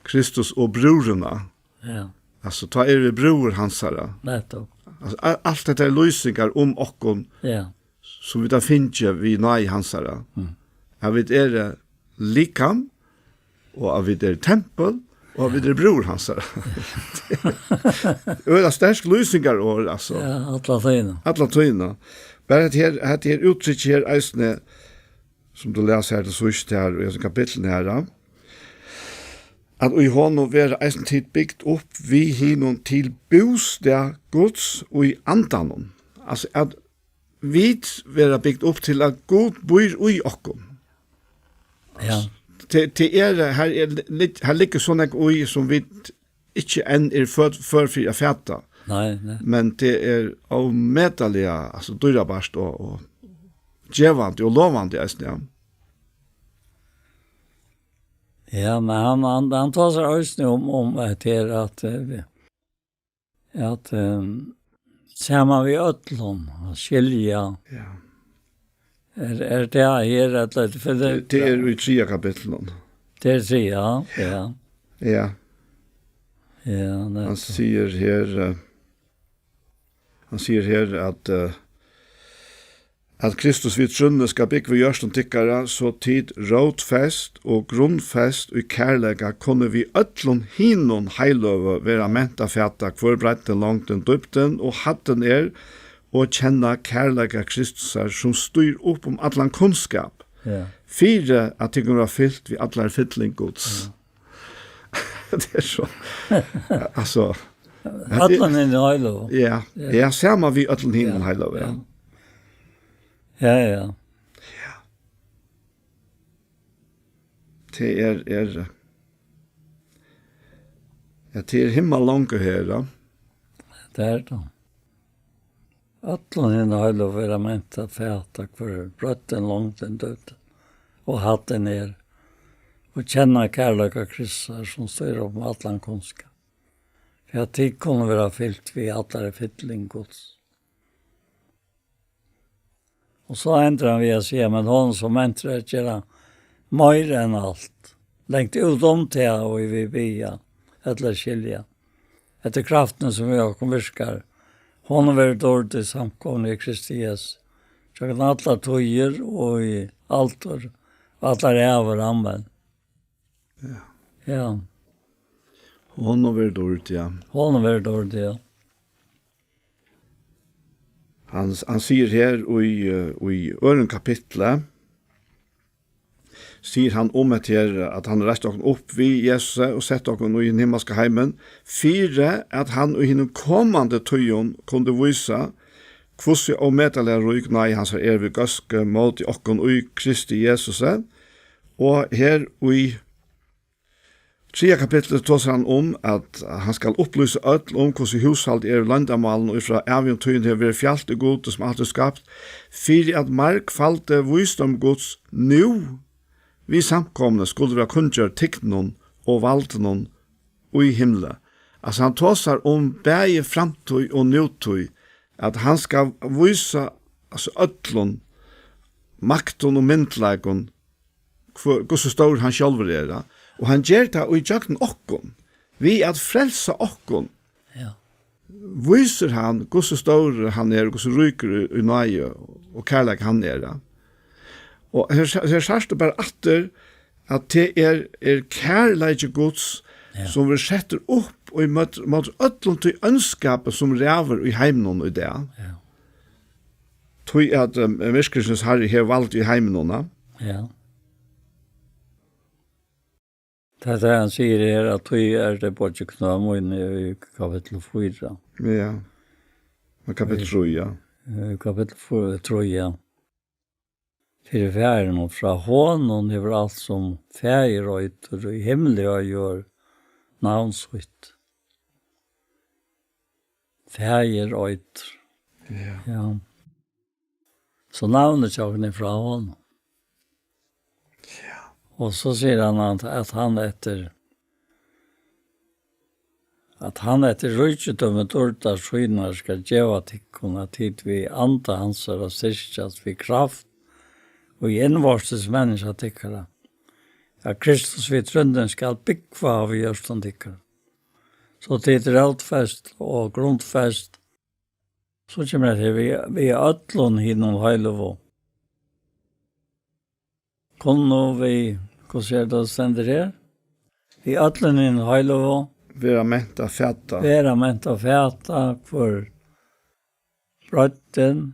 Kristus og brúðrina. Ja. Altso, tá eru vit brúður hansara. Nettupp. Altso, a-, alt hetta er lýsingar um okkum, ja, sum vit hava fingið við náði hansara. Mm. At vit eru likam, og at vit eru tempul, og at vit eru brúður hansara. Øgiliga sterk lýsingarorð, altso. Ja, alla tíðina. Alla tíðina. Bara hetta her, hetta her úttrykk her eisini, sum tú las her til síðst her, í hesum kapitlinum her, ja. At í honum verða eisini tit bygd upp við hinum til bústað Guds í andanum. Altso, at vit verða bygd upp til, at Gud býr í okkum. Ja. Tað, tað er, her er, lig-, her liggur so nógv í, sum vit ikki enn eru før, før fyri at fata. Nei, nei. Men tað er ómetaliga, altso, dýrabært og, og gevandi og lovandi eisini, ja. Ja, men hann, hann, hann tosar eisini um, um at her at, eh, at, eh, saman við øllum, at skilja. Ja. Er, er tað her, ella er tað fyri tað? Tað, tað er í triðja kapitlinum. Tað er triðja, ja. Ja. Ja. Ja, hann sigur her, eh, hann sigur her at, eh, at Kristus við trúnni skal búgva í hjørtum tykkara, so tit rótfest og grundfest í kærleika kunnu við øllum hinum heiløgu vera ment at fata hvør breiddin, longdin, dýpdin og hæddin er, og kenna kærleika Kristusar, sum stýr upp um allan kunnskap, ja, fyri at tykkum verða fylt við allari fylling Guds. Ja. Tað er so, altso, øllum hinum heiløgu. Ja, ja, saman við øllum hinum heiløgu, ja. Ja, ja. Tað er, er, ja, tað er himmalongur her, ja. Tað er tað. Øllum hinum heiløgu verða ment at fata hvør breiddin, longdin, dýpdin og hæddin er, og kenna kærleika Kristusar, sum stýr upp um allan kunnskap, fyri at tit kunnu verða fylt við allari fylling Guds. Og so endar hann við at siga, men hon sum mentir at gera meir enn alt, langt út um tað, og vit biðja, ella skilja. Eftir kraftini, sum í okkum virkar, hon verður dýrd í samkomuni í Kristi Jesu. Gjøgnum allar tíðir og í aldur, og allar ævir. Amen. Ja. Ja. Hon verður dýrd, ja. Hon verður dýrd, ja. Hann, hann sigur her í, eh, í øðrum kapitli, sigur hann um hetta her, at hann reisti okkum upp við Jesusi og setti okkum í hin himmalska heimin, fyri at hann í hinum komandi tíðum kundi vísa, hvussu ómetaliga rík náði hansara er við góðsku móti okkum í Kristi Jesusi. Og her í triðja kapitli tosar hann um, at hann skal upplýsa øll um, hvussu húshaldið er í loyndarmálinum, og frá ævigum tíðum hevur verið fjalt í Gudi, sum alt er skapt, fyri at margfaldi vísdóm Guds nú við samkomuni skuldi vera kunngjørd tignum og valdinum í himli. Altso, hann tosar um bæði framtíð og nútíð, at hann skal vísa, altso, øllum maktum og myndugleikum, hvør, hvussu stórur hann sjálvur er, ja. Og hann ger tað í gjøgnum okkum, við at frelsa okkum. Ja. Vísir hann, hvussu stórur hann er, og hvussu ríkur í, í náði og kærleika hann er, ja. Og her, her sært tú bara aftur, at tað er, er kærleiki Guds, ja, sum verður settur upp í móti, móti øllum tí óndskapi, sum ræður í heiminum í dag. Ja. Tí at, um, myrkursins harri hevur vald í heiminum, ja. Ja. Tað er tað, hann sigur her, at tí er tað boðað knø míni í kapittul fýra. Ja. Men kapittul trý, ja. Í kapittul fýra, trý, ja. Fyri Faðirin, og frá honum hevur alt, sum Faðir eitur í himli og á jørð, navn sítt. Faðir eitur. Ja. Ja. So navnið hjá okkum er frá honum. Ja. Og so sigur hann, at, at hann eftir, at hann eftir ríkidømi dýrdar sínar skal geva tykkum, at tit við anda hansara styrkjast við kraft og í innvortis menniskja tykkara, at Kristus við trúnni skal búgva í hjørtum tykkara. So tit rótfest og grundfest, so kemur hetta her, við, við øllum hinum heiløgu. Kunnu vit, hvussu er tað stendur her? Við øllum hinum heiløgu. Vera ment at fata. Vera ment at fata, hvør breiddin,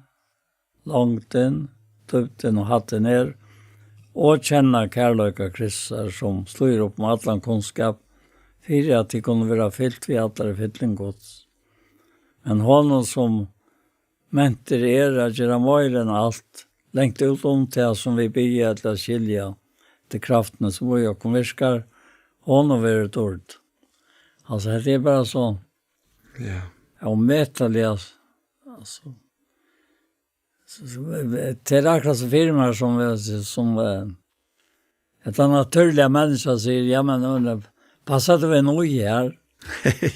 longdin, dýpdin og hæddin er, og kenna kærleika Kristusar, sum stígur upp um allan kunnskap, fyri at tit kunnu vera fylt við allari fylling Guds. Men honum, sum mentur er at gera meira enn alt, langt út um tað, sum vit biðja ella skilja, til kraftini, sum í okkum virkar, honum verður dýrd. Altso, hetta er bara so, ja, ómetaliga, altso, so, so, eh, tað er akkurát sum fyri mær, sum, eh, sum, eh, hetta natúrliga menniskja sigur, ja, men, men, passar tú inn í her?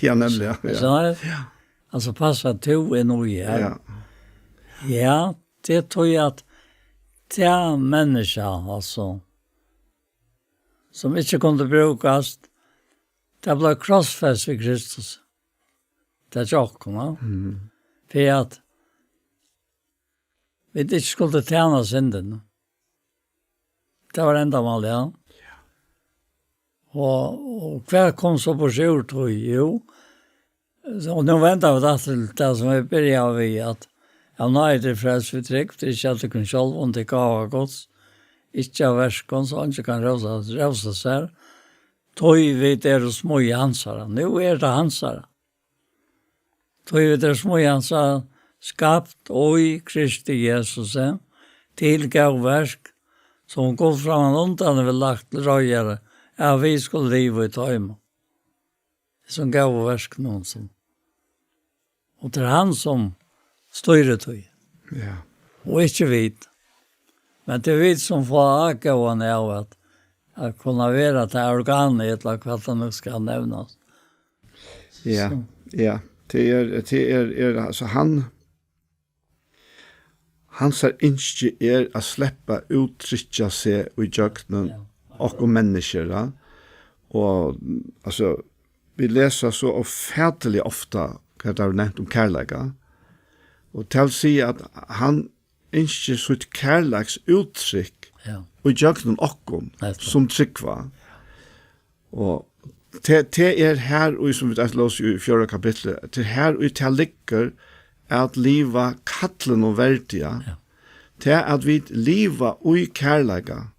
Ja, nemliga, ja. Ikki sant? Ja. Altso, passar tú inn í her? Ja. Ja, tað er tí at tað menniskja, altso, sum ikki kundi brúkast, tað bleiv krossfest við Kristus. Tað er hjá okkum, ja. Mhm. Fyri at vit ikki skuldu tæna syndini. Tað var endamálið, ja. Ja. Og, og hvat kom so burtur úr tí? Jú, so nú venda vit aftur til tað, sum vit byrjaðu við, at av náði tit frelst við trúgv, tað er ikki av tykkum sjálvum, tað er gáva Guds, ikki av verkum, so eingin kann rósa, rósa sær. Tí vit eru smíð hansara. Nú er tað hansara. Tí vit eru smíð hansara, skapt í Kristi Jesusi, til góð verk, sum Gud frammanundan hevur lagt til reiðar, at vit skulu liva í teimum. Sum góð verk, nú sum. Og tað er hann, sum stýrir tí. Ja. Og ikki vit. Men tað er vit, sum fáa ágóðan av at, at kunna vera tað organið, ella hvat tað nú skal nevnast. Ja, so. Ja. Tað er, tað er, er, altso, hann, hansara ynski er at sleppa úttrykkja seg í gjøgnum Ja. okkum menniskjur, ja. Og, altso, vit lesa so ófatiliga ofta, hvat tað er nevnt um kærleika. Og tað vil siga at hann ynskir sítt kærleiks úttrykk Ja. í gjøgnum okkum Nettupp. sum trúgva. Og te, te er her, og sum vit eisini lósu í fjórða kapitli, te er her, og tað liggur at liva kallinum verdiga. Ja. Te at vit liva í kærleika.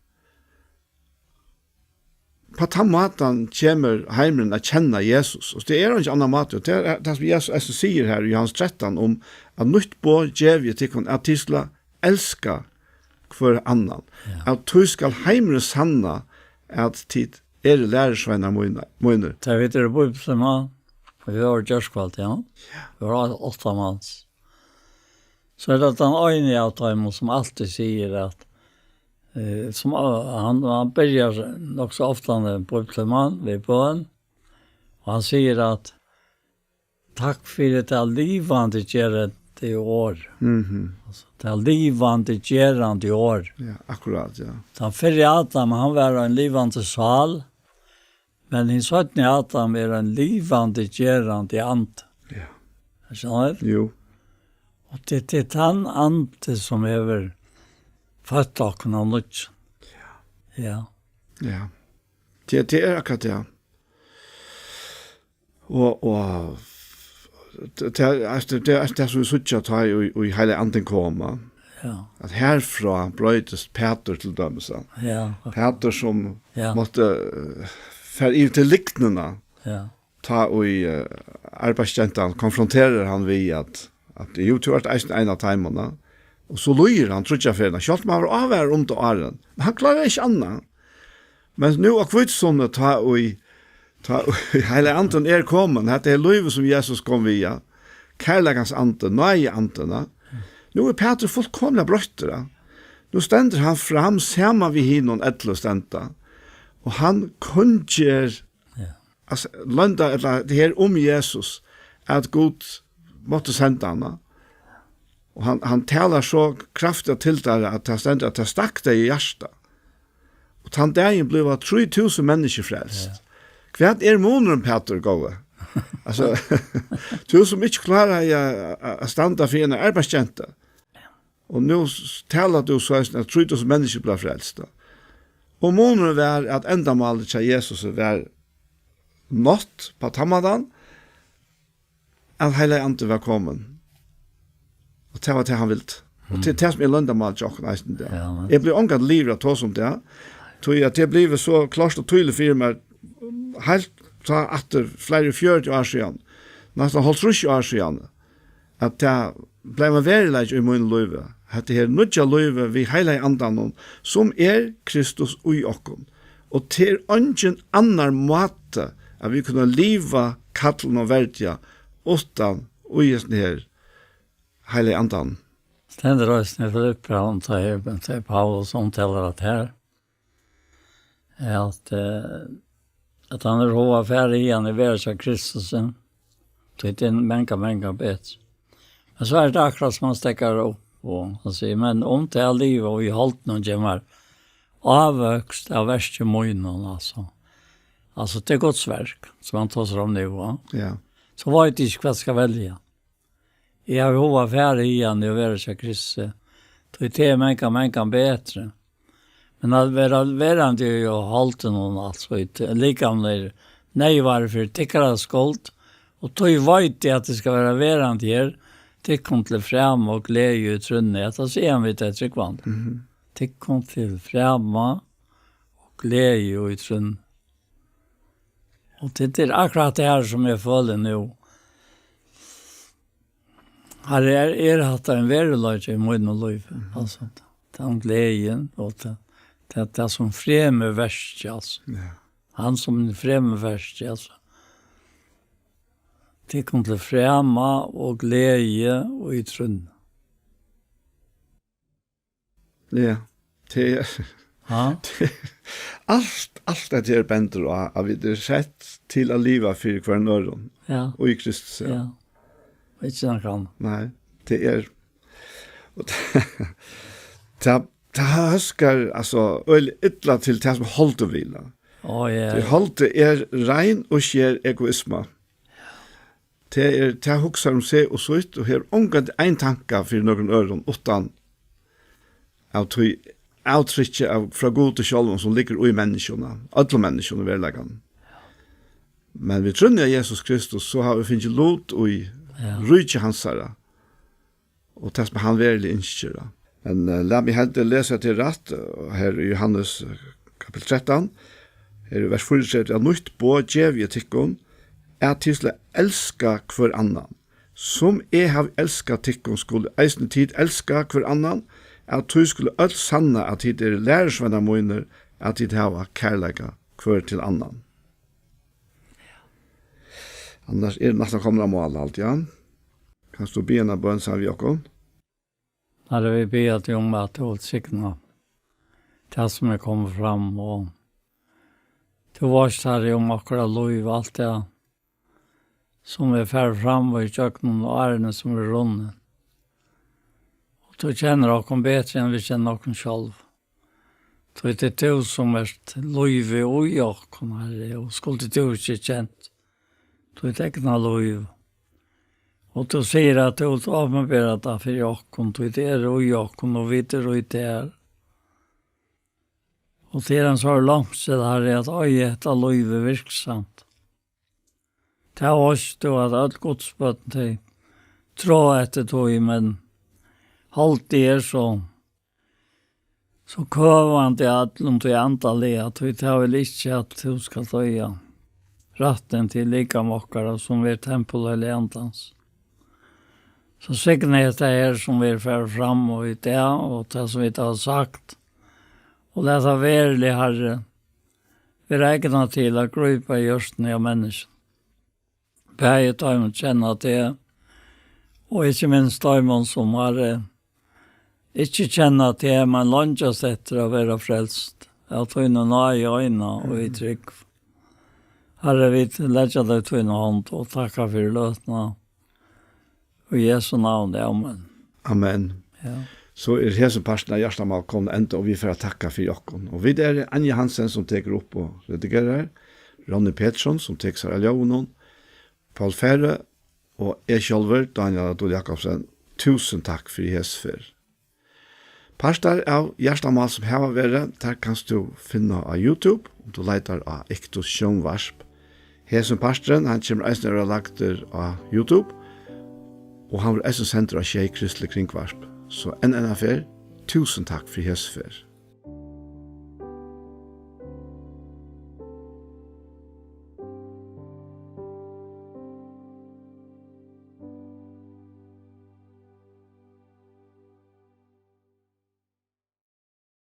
På tann mátan kemur heimurin at kenna Jesus. Og tað er ein annan máti, og tað er tað, sum Jesus eisini sigur her í Jóhannes trettan, um at nýtt boð gevi eg tykkum, at tit skulu elska hvør annan. Ja. At tí skal heimurin sanna, at tit eru lærisveinar mínar, mínir. Tá vit eru bíbliumann, og vit vóru gjørkvalt, ja. Ja. Vit vóru átta mans. So er tað tann eini av teimum, sum altíð sigur at, eh, sum, eh, hann, hann byrjar nokk so ofta, hann er bíbliumann, við bøn, og hann sigur at, "Takk fyri tað livandi gerandi orð." Mhm. Altso, tað livandi gerandi orð. Ja, akkurát, ja. Tann fyrri Adam, hann var ein livandi sál, men hin seinni Adam er ein livandi gerandi andi. Ja. Skilst tað? Jú. Og tað, tað er tann andi, sum hevur føtt okkum av nýggjum. Ja. Ja. Ja. Tað, tað er akkurát, ja. Og, og tað, tað er, tað er, tað er, sum vit síggja, tá í, í Heilagi Andin kemur. Ja. At herfrá broytist Pætur til dømis, ja. Ja. Pætur sum Ja. mátti, eh, fara yvir til lygnina. Ja. Tá í, eh, arbeiðsgentan konfronterar hann við at, at, "Jú, tú ert eisini ein av teimum, ja." Og so lýgur hann tríggjar ferðir, sjálvt um hann var ávarar um tað áðrenn. Men hann klárar ikki annað. Men nú á hvítusunnu, tá í, tá í Heilagi Andin er komin, hetta er lívið, sum Jesus kom við, ja. Kærleikans andi, náði andin, ja. Nú er Pætur fullkomiliga broyttur, ja. Nú stendur hann fram saman við hinum ellivu standa. Og hann kunngerð Ja. At s-, lønda, ella tað her um Jesus, at Gud mátti senda hann, ja. Og hann, hann talar so kraftigt til teirra, at tað stendur, at tað stakk tey í hjarta. Og tann dagin bliva trý túsund menniskju frelst. Ja. Hvat er munurin, Pætur, góði? Altso, tú sum ikki klárar at, at, at standa fyri eina arbeiðsgentu. Og nú s-, talar tú so eisini, at trý túsund menniskju bliva frelst, ja. Og munurin var, at endamálið hjá Jesus var nátt á tann mátan, at Heilagi Andin var komin. Og tað var tað, hann vildi. Og tað, Mm. tað sum er loyndarmálið hjá okkum eisini í dag. Ja, men Eg blívi ongantíð liðugur at tosa um tað. Tí at tað er blivið so klárt og týðiligt fyri mær, heilt frá aftur fleiri fjøruti ár síðan, næstan hálvtrýss ár síðan, at tað bleiv ein veruleiki í mínum lívi. Hetta her nýggja lívið við Heilaga Andanum, sum er Kristus í okkum. Og tað er eingin annar máti, at vit kunnu liva kallinum verdiga uttan í hesum her Heilaga Andanum. Stendur eisini í Filippi, hann sigur, men sigur Paulus, umtalar at her, er at, eh, at hann er hug at fara í hann og vera hjá Kristus, tí tað er mangan, mangan betri. Men so er tað akkurát sum hann steðgar upp, og hann sigur, men um tað at liva í holdinum gevur mær ávøkst av verki mínum, altso. Altso, tað er Guds verk, sum hann tosar um nú, ja. Ja. So veit eg ikki, hvat eg skal velja. Eg havi hug at fara í hann og vera hjá Kristi, tí tað er mangan, mangan betri. Men at vera verandi í holdinum, altso, í t-, likamliga neyðari fyri tykkara skuld, og tí veit eg, at eg skal vera verandi her, tykkum til frama og gleði í trúnni. Hetta sigur hann við tey trúgvandi. Mhm. Tykkum til frama og gleði í trúnni. Og tað er akkurát tað her, sum eg føli nú. Her er, er hatta ein veruleiki í mínum lívi. Mhm. Altso, tann gleðin og tað, tað, tað sum fremur verkið, altso. Ja. Hann sum fremur verkið, altso. Tykkum til frama og gleði og í trúnni. Ja, tað er Ha? alt, alt hetta her bendir á, at vit eru sett til at liva fyri hvørjum øðrum. Ja. Og í Kristus, ja. Ja. Og ikki nakran annan. Nei, tað er, Og tað, tað, tað hóskar, altso, øgiliga illa til tað sum holdið vil. Á, ja. Tí holdið er rein og skær egoisma. Tað er, tað hugsar um seg og sítt og hevur ongan ein tanka fyri nøkrum øðrum, uttan av tí avtrykki av, frá Gudi sjálvum, sum liggur í menniskjuna, øllum menniskjum í veruleikanum. Men við trúnni á Jesus Kristus, so hava vit fingið lut í Ja. ríki hansara, og tað sum hann veruliga ynskir. Men, eh, lat meg heldur lesa teg rætt, eh, her í Jóhannes, eh, kapittul trettan, her í vers fýraogtretivu: «Eitt nýtt boð gevi eg tykkum, at tit skulu elska hvør annan. Sum eg havi elskað tykkum, skulu eisini tit elska hvør annan, at tí skulu øll sanna, at tit eru lærisveinar mínir, at tit hava kærleika hvør til annan.» Annars er næstan komin á mál, alt, ja. Kanst tú biðja eina bøn saman við okkum? Herre, vit biðja teg um, at tú vilt signa tað, sum er komið fram, og tú veitst, Herre, um okkara lív, alt tað, sum er farið fram í gjøgnum árini, sum er runnin. Og tú kennir okkum betri enn vit kenna okkum sjálv. Tí tað er tú, sum ert lívið í okkum, Herre, og skuldi tú ikki kent títt egna lív. Og tú sigur, at tú vilt opinbera tað fyri okkum, tí tað er í okkum, og vit eru í tær. Og tað er ein sár longsel, Herre, at eiga hetta lívið virksamt. Tað veitst tú, at øll Guds børn, tey tráa eftir tí, men holdið er so, so køvandi øllum tí andaliga, tí tað vil ikki, at tú skalt eiga rættin til likam okkara, sum er tempul Heilaga Andans. So signa hetta her, sum vit fara fram og í dag, og tað, sum vit hava sagt, og lat tað veruliga, Herre, vera egnað til at grípa í hjørtuni á menniskjum. Bæði teimum kenna teg, og ikki minst teimum, sum, Herre, ikki kenna teg, men leingjast eftir at vera frelst av tíni náði eina og í trúgv. Herre, vit leggja tað í tína hond og takka fyri løtuna. Í Jesu navni, amen. Amen. Ja. So er hesin parturin av Hjartamál komin at enda, og vit fara at takka fyri okkum. Og vit eru Anja Hansen, sum tekur upp og redigerar, Ronny Petersson, sum tekur sær av ljóðinum, Paul Færø og eg sjálvur, Dánjal Dul Jakobsen. Túsund takk fyri hesa ferð. Partar av Hjartamál, sum hava verið, tær kanst tú finna á YouTube, um tú leitar á Iktus Sjónvarp. Hesin parturin, hann kemur eisini at verða lagdur á YouTube, og hann verður eisini sendur á sjey kristlig kringvarp. So enn eina ferð, túsund takk fyri hesa ferð.